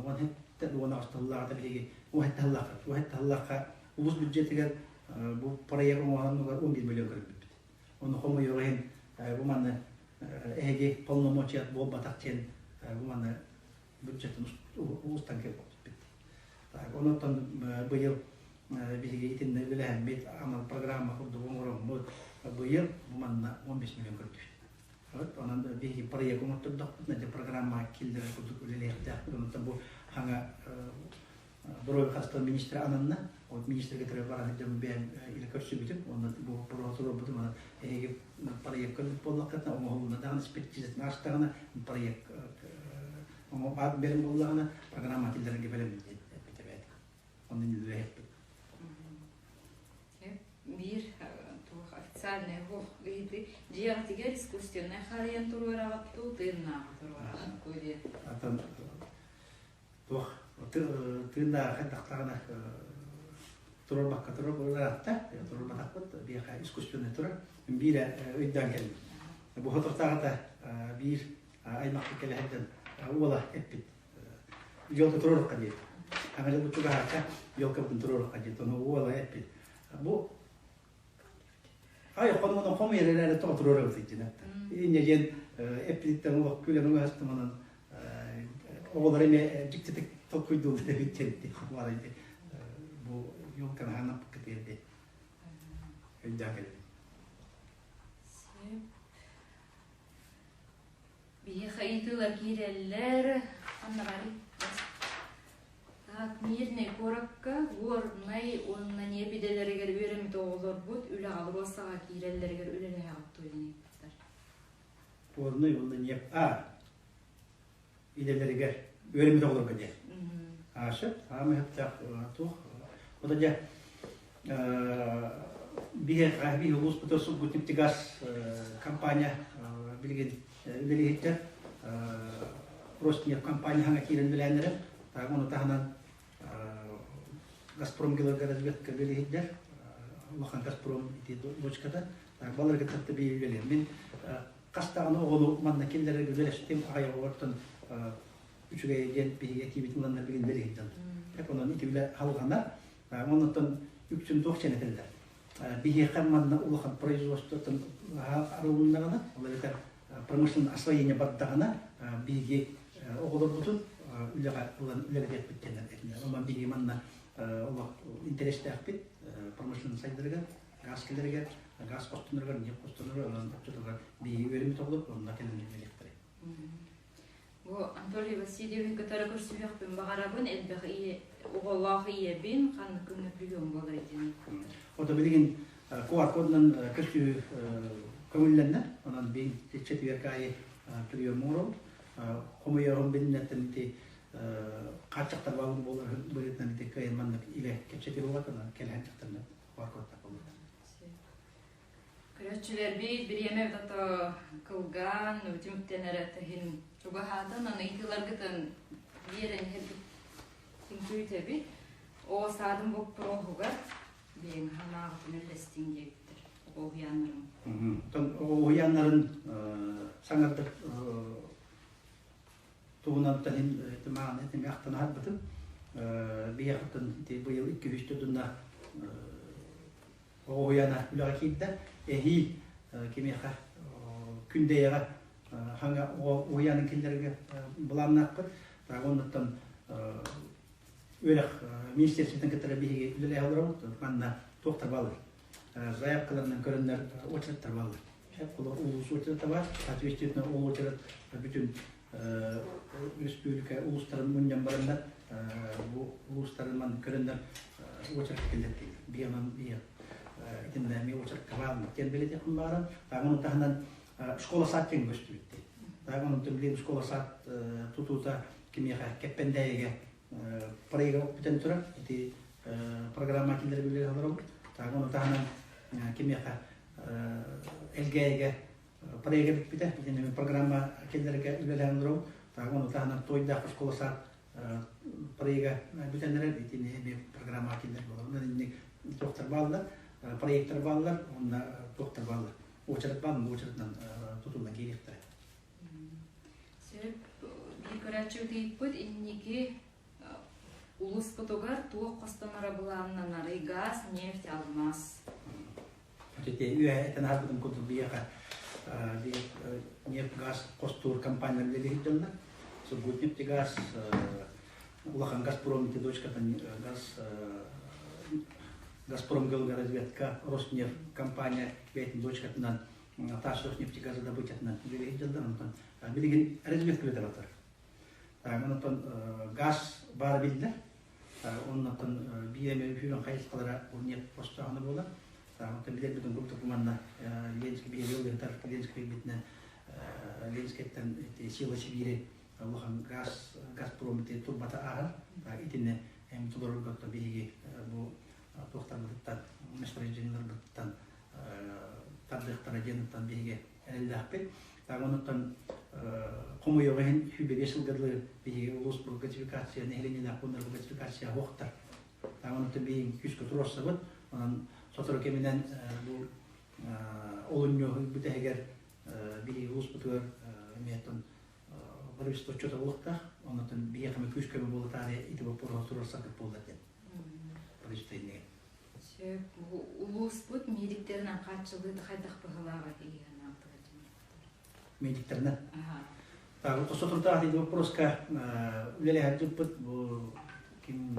уон хэттэ уон аҕыс тыллааҕыта биһиги уон сэттэ сыллаахха уон сэттэ сыллаахха улуус бюджетигэр бу проект оҥоһоннугар 11 миллион көрбүппүт. Ону хомойуох иһин бу манна эһиги полномочия буолбатах диэн бу манна бюджеттан улуустан кэлбиппит. Онон быйыл биһиги итиннэ үлэлэһэммит анал программа курдук оҥороммут быйыл бу манна 15 миллион көрдүбүт. Онон биһиги проект оҥоттордохпутуна дьэ программа киллэрэр курдук үлэлиэхтээхпит. Онон бу хаҥа Доруобуйа харыстабылын министрэ ананна. Вот министргэ кытары баран сылдьан бэйэм илэ көрсүбүтүм. Онно бу боппуруоһу манан эһиги проект көрбүт буоллаххытына, оҥоһулунна даҕаны экспертизатын аастаҕына, проект бэлэм буоллаҕына, программа киллэрэргэ бэлэм диэн эппитэ бэйэтэ. Онно үлэлэһиппит.
Биир туох официальный уох ыйытыы дьиэҕитигэр искусственнай харыйан туруораҕыт дуу, тыыннааҕы туруораҕыт дуу диэн.
Атын туох тыыннааҕы хайдахтаҕына туруорбакка турар ыраатта туруорбатахпыт биһиэхэ искусственный турар биирэ өйдөөн кэллим бу соторутааҕыта биир аймахпыт кэлэ сылдьан уола эппит елка туруорукка диэт аҥа бу чугаһаачча елкабытын туруорукка диэт ону уола эппит бу ай хомуна хомуйар эрээри тоҕо туруорабыт итинэ инньэ диэн эппититтэн олох күлэн угаһастым оҕолор эмиэ дьиктитик толкуйдууллар эбит диэн бу елканы хаанаппыкка тиэрдэ өйдөөн кэллим.
Биһиэхэ ыйытыылар киирэллэр. Ханна барый? Так, Мирнэй куоракка Горнай уонна ньиэп идэлэригэр үөрэммит оҕолорбут үлэҕэ АЛРОСАҕа киирэллэригэр үлэлэһэҕит дуо диэн ыйыппыттар.
Горнай уонна ньиэп А идэлэригэр үөрэммит оҕолорго диэн. Аша, саамай сөптөөх туох. Ота дьэ биһиэхэ биһи улууспутугар Сургутнефтегаз компания билигин үлэлиһиттэр Роснефть компания хаҥа киирэн үлэлээннэрэ. Ону таһынан Газпром геологоразведка үлэлиһиттэр. Улахан Газпром ити дочката. Баларга кытта биир үлэлиир. Мин хас даҕаны оҕону манна киллэрэргэ үлэлэстим аҕай оҕолортон үчүгэй диэн биһиги этиибитин ыланнар билин бэлиһиттэн. Онон ити үлэ халҕанар. Оннуттан үксүн туох диэн этэллэр. Биһиэхэ манна улахан производствоттан арылыннаҕына, ол эбэтэр промышленное освоение бардаҕына, биһиги оҕолорбутун үлэҕэ ылан үлэлэтиэхпит диэн этинэр. Онон биһиги манна олох интэриэстээхпит промышленность сайдарыгар, газ кэлэригэр, газ хостоноргар, ньиэп хостоноргар, онон оччотугар биһиги үөрэммит оҕолор онно кэлэн үлэлиэхтэрэ.
Бу Анатолий Васильевич кытары көрсүһүөхпүн баҕарабын, элбэх Оҕолоох ийэбин, ханнык күҥҥэ прием буолар диэн.
Ото билигин QR-кодунан көстүү көҥүллэннэ. Онон бин четверг аайы прием оҥоробут. Хомуйуоҕум билиннэттэн ити хааччахтар баалын буолар быһыытынан ити кыайан маннык илэ кэпсэтии буолбат, онон кэлэһэн дьахтарынан QR-кодтаах буолбута.
Көрөөччүлэрбит бириэмэ тото кылгаан, түмүктэнэрэ тэһин чугаһаатан, аны ыйытыыларгытын биэрэн иһэрбит түмсүүтэбит. Оо, саадым боппуруоһугар биэҥ санааҕытын үллэстиҥ диэбиттэр оҕо уһуйааннарын.
Оҕо уһуйааннарын саҥардык туһунан иһин мааны этими ахтан аһарбытым. Биһиэхиттэн быйыл 2-3 тутунна оҕо уһуйаана үлэҕэ киирдэ. Эһиил кимиэхэ Күндэйэҕэ хаҥа оҕо уһуйаанын киллэрэргэ былааннаахпыт. Оннуттан үөрэх министерствотын кытары биһиги үлэлэһэ олоробут. Манна туохтар бааллар? Заявкаларынан көрөннөр очереттар бааллар. Улуус очерета бар, соответственно ол очерет бүтүн республика улуустарын мунньан бараннар бу улуустарын ман көрөннөр очерет киллэрдилэр. Биһиэнэн биһиэ итиннэ эмиэ очерекка баалмыт диэн билетиэхпин баҕарам. Таах ону таһынан школа сад диэн көстүбүт. Таах онтон билигин школа сад тутуута кимиэхэ Кэппэндээйигэ проекта бүтэн турар. Ити программа киллэрэ билэр олоробут. Таах ону таһынан кимиэхэ Элгээйигэ проекта бүппүтэ. Итиннэ программа киллэргэ үлэлээн олоробут. Таах ону таһынан Туойдаах школа сад проекта бүтэн эрэр. Итини эмиэ программа киллэр болор. Инник туохтар бааллар, проекттар бааллар, уонна туохтар бааллар. Очерет баар, очеретынан тутуллан киириэхтэрэ.
Сөп, биир көрөөччү ыйыппыт инники улууспутугар туох хостонора былааннанарый? Газ, нефть, алмаас.
Ити үөһэ этэн аһарбытым курдук биһиэхэ нефть, газ хостуур компаниялар үлэлиир дьоннор. Сургутнефтегаз, улахан Газпром дочкатын газ Газпром геологоразведка, Роснефть компания бэйэтин дочкатынан Таас нефтегазодобычатынан үлэлиир дьоннор. Онтон билигин разведка үлэтэ барар. Онтон газ баара биллэр. Оннуттан биир эмэ үһүөн хайысхалара ол нефть хостооһуна буолар. Онтон билэрбитин курдук манна Ленский биһиги ыытар Ленский битинэн Ленскэттэн Сила Сибири улахан газ Газпром турбата ааһар. Итиннэ эм толорорго биһиги бу туохтарбытыттан месторождениеларбытыттан тардыахтара диэн биһиги эрэллээхпит. Онуттан хомойуох иһин 25 сылга дылы биһиги улуус газификация, нэһилиэнньэлээх пууннар газификация уохтар. Онуттан биһиги күүскэ туруорсабыт. Онон сотору кэминэн бу олунньу бүтэһигэр биһиги улууспутугар эмиэ правительство отчета буолуохтаах. Оннуттан биһиэхэ күүс көмө буолатаары ити боппуруоһу туруорсаргыт буолла диэн правительство иннигэр.
Сөп. Улууспут медиктеринэн хааччыллыыта хайдах быһылааҕа
Медиктеринэн. Так, соторутаах ити вопроска үлэлэһэр дьыппыт бу ким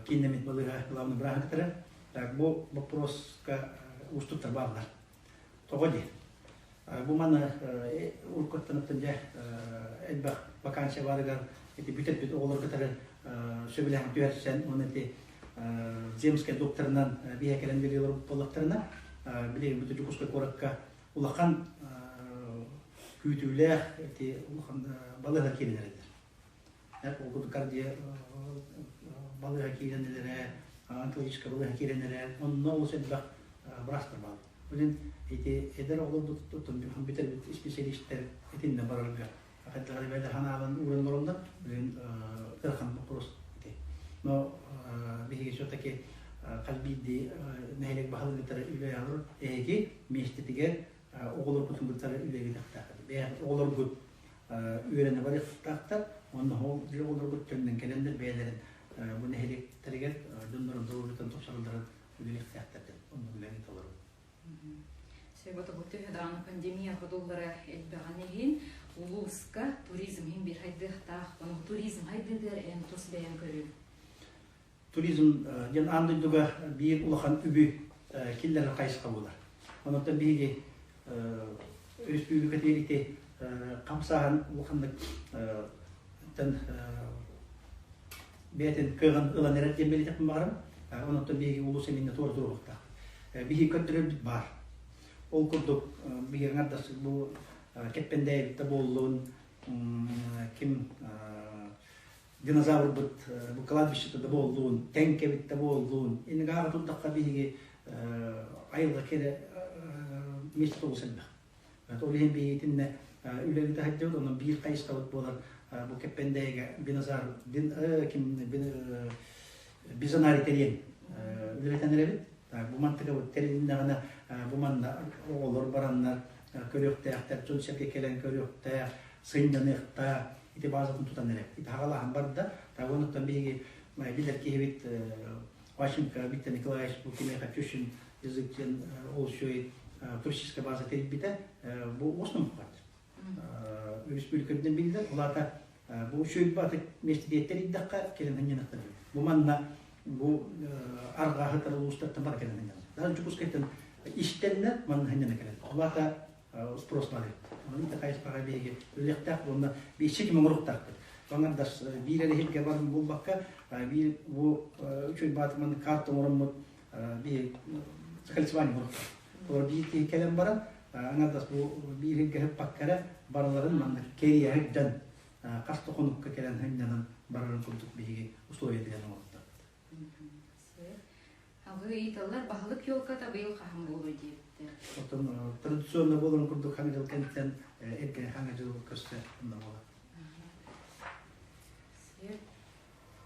кииннэммит балыыһа главный бырааһыктара. Так, бу вопроска уустуктар бааллар. Тоҕо диэн? Бу маны уруккуттан дьэ элбэх вакансия баарыгар ити бүтэрбит оҕолор кытары сөбүлэһэн түһэрсэн уонна ити земскэй докторынан биһэ кэлэн билиэлэр буоллахтарына билигин бу Дьокуускай куоракка улахан күүтүүлээх ити улахан балыыһа киирэн эрэллэр. Ол курдук кардио балыыһа киирэн эрэ, онкологическай балыыһа киирэн эрэ, онно олус элбэх быраастар бааллар. Билин ити эдэр оҕолорбут бүтэрбит специалистэр итиннэ барарга хайдах эрэ ханаалан ууран олороллор. Билин ыарахан вопрос ити. Но биһиги все-таки хас биирдии нэһилиэк баһылыгыттара үлэ алыр эһиги миэстэтигэр оҕолоргутун кытары үлэлиэхтээххит. Бэйэҕит оҕолоргут үөрэнэ барыахтаахтар, уонна ол оҕолоргут төннөн кэлэннэр бэйэлэрин бу нэһилиэктэригэр дьоннорун доруобуйатын тупсаралларын үлэлиэхтээхтэр диэн оннук үлэни толору.
Сөбөтө бу төһө даҕаны пандемия ходуллара элбэҕин иһин улууска туризм иһин биир хайдыахтаах. Ону туризм хайдыытыгар эн тус бэйэҥ көрүҥ.
Туризм диэн аан дойдуга биир улахан үбү киллэрэр хайысха буолар. Онон биһиги өрөспүүбүлүкэтигэр ити хамсааһын улаханнык тэн бэйэтин кыаҕын ылан эрэр диэн бэлиэтэхпин баҕарабын. Онон биһиги улуус эминнэ туора туруохтаах. Биһиги көрдөрөрбүт баар. Ол курдук биһиги аҥардас бу Кэппэндээйэбит да буоллун, ким динозаврбыт бу кладбищета да буоллун, тэҥкэбит да буоллун, иннигэ турдахха биһиги айылҕа кэрэ миэстэ олус элбэх. Ол иһин биһиги итиннэ үлэбит сылдьабыт, онон биир хайысхабыт буолар бу Кэппэндээйигэ динозавр ким бизонарий тэрийэн үлэлэтэн эрэбит. Бу мантыкабыт тэрилиннэҕинэ бу манна оҕолор бараннар көрүөхтээхтэр, дьон-сэргэ кэлэн көрүөхтээх, сынньаныахтаах. Ити базатын тутан эрэ. Ити хаҕалааһын барда. Онуттан биһиги билэр киһибит Ващенко Виктор Николаевич бу кимиэхэ Чущин язык диэн ол үчүгэй туристическай база тэрийбитэ. Бу основном Республикабытын биллэр. Ол аата бу үчүгэй бааты миэстэтигэр тэрийдэххэ кэлэн сынньаныахтар. Бу манна бу арҕаа сытар улуустартан бары кэлэн сынньанар. Даже Дьокуускайтан истэннэр манна сынньана кэлэн. Ол аата спрос баар эбит. Онон ити хайысхаҕа биһиги үлэлиэхтээх уонна биирчэ ким оҥоруохтаахпыт. Аҥардас биир эрэ иһиргэ баран булбакка, биир бу үчүгэй бааты маннык карта оҥороммут биһи кольцевание оҥоруохтаах. Олор биир киһи кэлэн баран, аҥардас бу биир иһиргэ сыппакка эрэ барыларын маннык кэрийэ сылдьан хас да хонукка кэлэн сынньанан барарын курдук биһиги условиятыгар оҥоруохтаахпыт.
Алгыы ыйыталлар, баһылык елката быйыл хаһан буолуой диэбиттэр.
Оттон традиционно буоларын курдук хаҥа дьыл кэнниттэн эргэ хаҥа дьыл көрсө онно буолар.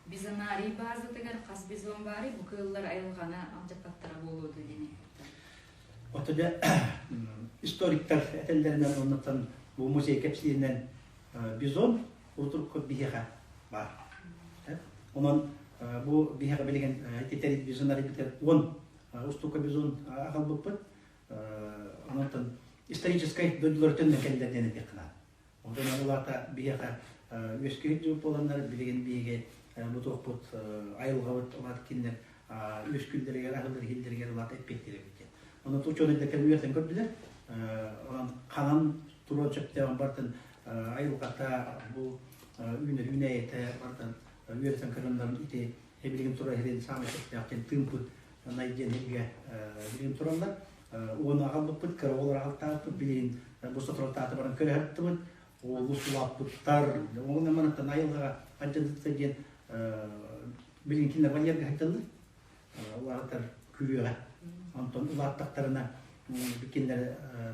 Бизонарий базатыгар хас бизон баарый бу кыыллар айылҕаны алдьаппаттара буолуо дуо диэн ыйыппыттар.
Ото дьэ историктар этэллэринэн оннуттан бу музей кэпсииринэн бизон урутурукка биһиэхэ баар. Онон бу биһиэхэ билигин ити бизоннар битэр 10 устуука бизон аҕалбыппыт. Онон историческай дойдулар төннөн кэллэр диэн этиэххэ наада. Онтон улаата биһиэхэ үөскүүр дьыл буоланнар билигин биһиги бу туохпут айылҕабыт улаат кинилэр үөскүүллэригэр аһыллар иһиллэригэр улаата эппиэттиир эбит диэн. Онон учуонайдар кэлэн үөрэтэн көрдүлэр. Онон ханан туруон сөптөөҕүн барытын айылҕата бу үүнэр үүнээйитэ барытын үөрэтэн көрөннөр ити билигин турар иһин саамай сөптөөх диэн тыымпыт най диэн иһигэ билигин тураллар. Уону аҕалбыппыт, кыра оҕолор аҕалтаабыппыт, билигин бу соторутаата баран көрө сырыттыбыт. Олус улааппыттар. Оҕолор манаттан айылҕаҕа алдьанытта диэн билигин кинилэр вольерга сылдьаллар. Улаатар күрүөҕэ. Онтон улааттахтарына кинилэри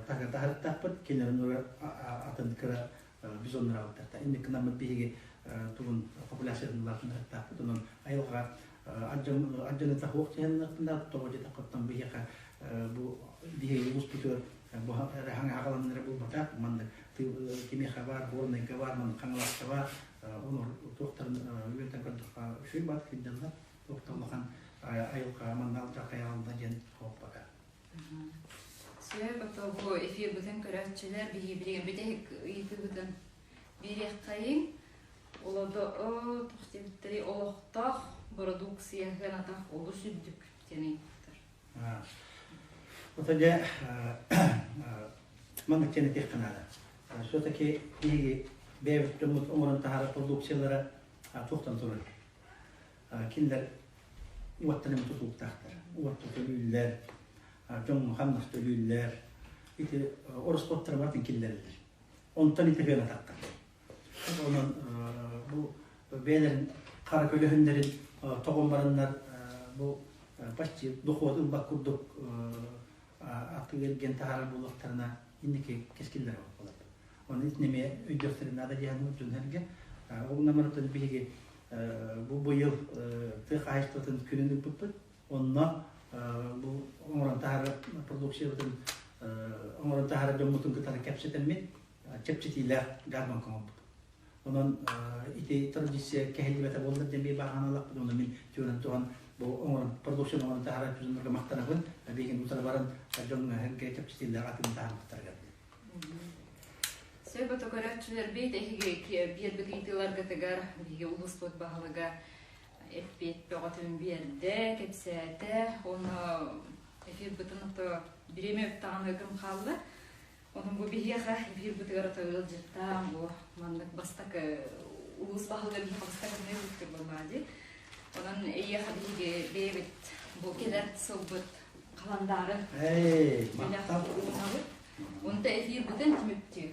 таһыгар таһарыктаахпыт, кинилэр атын кыра бизоннар аҕалтахта. Инник гынаммыт биһиги тугун популяциятын улаатыннарыктаахпыт. Онон айылҕаҕа алдьаныта суох дьаһанныахпын тоҕо диэтэххэ биһиэхэ бу биһиги улууспутугар бу хаҥаҕаланнара булбатах маннык кимиэхэ баар Горнайга баар маннык Хаҥаласка баар онор туохтарын үөрэтэн көрдөххө үчүгэй баат кыйдаллар туох да улахан айылҕа манна алдьархай аҕалла диэн хооппата.
Сөп, ото бу эфирбытын көрөөччүлэр биһиги билигин бүтэһик ыйытыыбытын биэриэххэйиҥ. Олодо туох диэбиттэри олохтоох бородууксуйа сыаната олус үрдүк диэн ыйыппыттар.
Ото дьэ маннык диэн этиэххэ наада. Все-таки биһиги бэйэбит дьоммут оҥорон таһаарар продукциялара туохтан турар? Кинилэр уоттан эмэ тутулуктаахтар. Уотта төлүүллэр, дьоҥҥо хамнас төлүүллэр. Ити ороскуоттара барытын киллэрэллэр. Онтон ити сыанатахтар. Онон бу бэйэлэрин хара көлөһүннэрин тоҕон бараннар бу почти дохуот ылбат курдук атыы эргиэн таһаарар буоллахтарына инники кэскиллэрэ буолар. Оны итини эмиэ өйдүөхтэрин наада диэн дьон-сэргэ. Ол гынан баран биһиги бу быйыл тыа хаһаайыстыбатын күнүн ыыппыппыт. Онно бу оҥорон таһаарар продукциябытын оҥорон таһаарар дьоммутун кытары кэпсэтэммит чэпчэтиилээх дьаарбаҥка оҥорбут. Онон ити традиция кэһиллибэтэ буоллар диэн биир бааһаналаахпын. Онон мин түөрэн туһан бу оҥорон продукцияны оҥорон таһаарар дьоннорго махтанабын. Билигин утары баран дьоҥҥо чэпчэтиилээх атыыны таһаарбыттарыгар.
Сөп ото көрөөччүлэрбит эһиги биэрбит ыйытыыларгытыгар биһиги улууспут баһылыга эппиэт бөҕөтүн биэрдэ, кэпсээтэ. Уонна эфирбытын ото бириэмэ ыттаҕына ыгым хаалла. Онон бу биһиэхэ эфирбытыгар ото ыалдьыттаан бу маннык бастакы улуус баһылыга биһиэхэ бастакы ыалдьыттыр буоллаҕа дии. Онон эйиэхэ биһиги бэйэбит бу кэлэр сылбыт халандаарын уунабыт. Онто эфирбытын түмүктүү.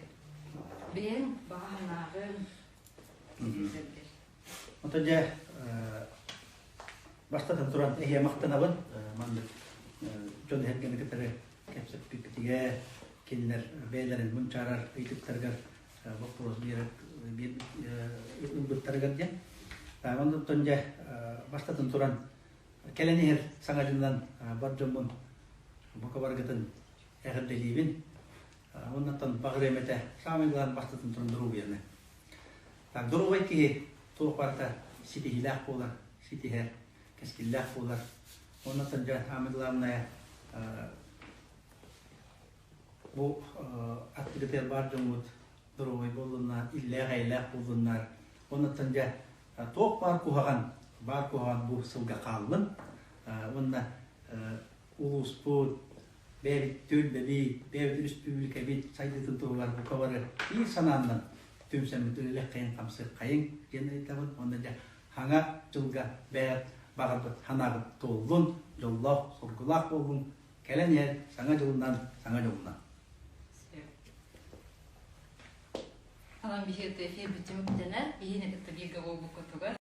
Бэйэҥ баҕаһынааҕын ситиһэргэр.
Ото дьэ бастатан туран эһиэ махтанабын маннык дьон эһэргэни кытары кэпсэппиппитигэр кинилэр бэйэлэрин мунчаарар ыйытыктарыгар боппуруос биэрэр ылбыттарыгар диэн. Онтон дьэ бастатан туран кэлэн иһэр саҥа дьылынан бар дьоммун бука барыгытын эҕэрдэлиибин. Оннуттан баҕарыам этэ саамай главное бастатан туран доруобуйаны. Так, доруобай киһи туох барыта ситиһиилээх буолар, ситиһэр, кэскиллээх буолар. Оннуттан дьэ самое главное бу аттыгытыгар баар дьоҥҥут доруобай буоллуннар, иллээх-эйэлээх буоллуннар. Оннуттан дьэ туох баар куһаҕан, баар куһаҕан бу сылга хааллын. Уонна улууспут, бэйэбит түөлбэбит, бэйэбит өрөспүүбүлүкэбит сайдыытын туһугар бука бары биир санааннан түмсэммит үлэлиэххэйин, хамсыаххайыҥ диэн ыйытабын. Уонна дьэ хаҥа дьылга бэйэҕит баҕарбыт санааҕыт туоллун, дьоллоох, соргулаах буоллун, кэлэн иһэр саҥа дьылынан, саҥа дьолунан.
Онон биһиги эфир бүтүмүктэнэр, биһиги кытта бииргэ буолбуккутугар.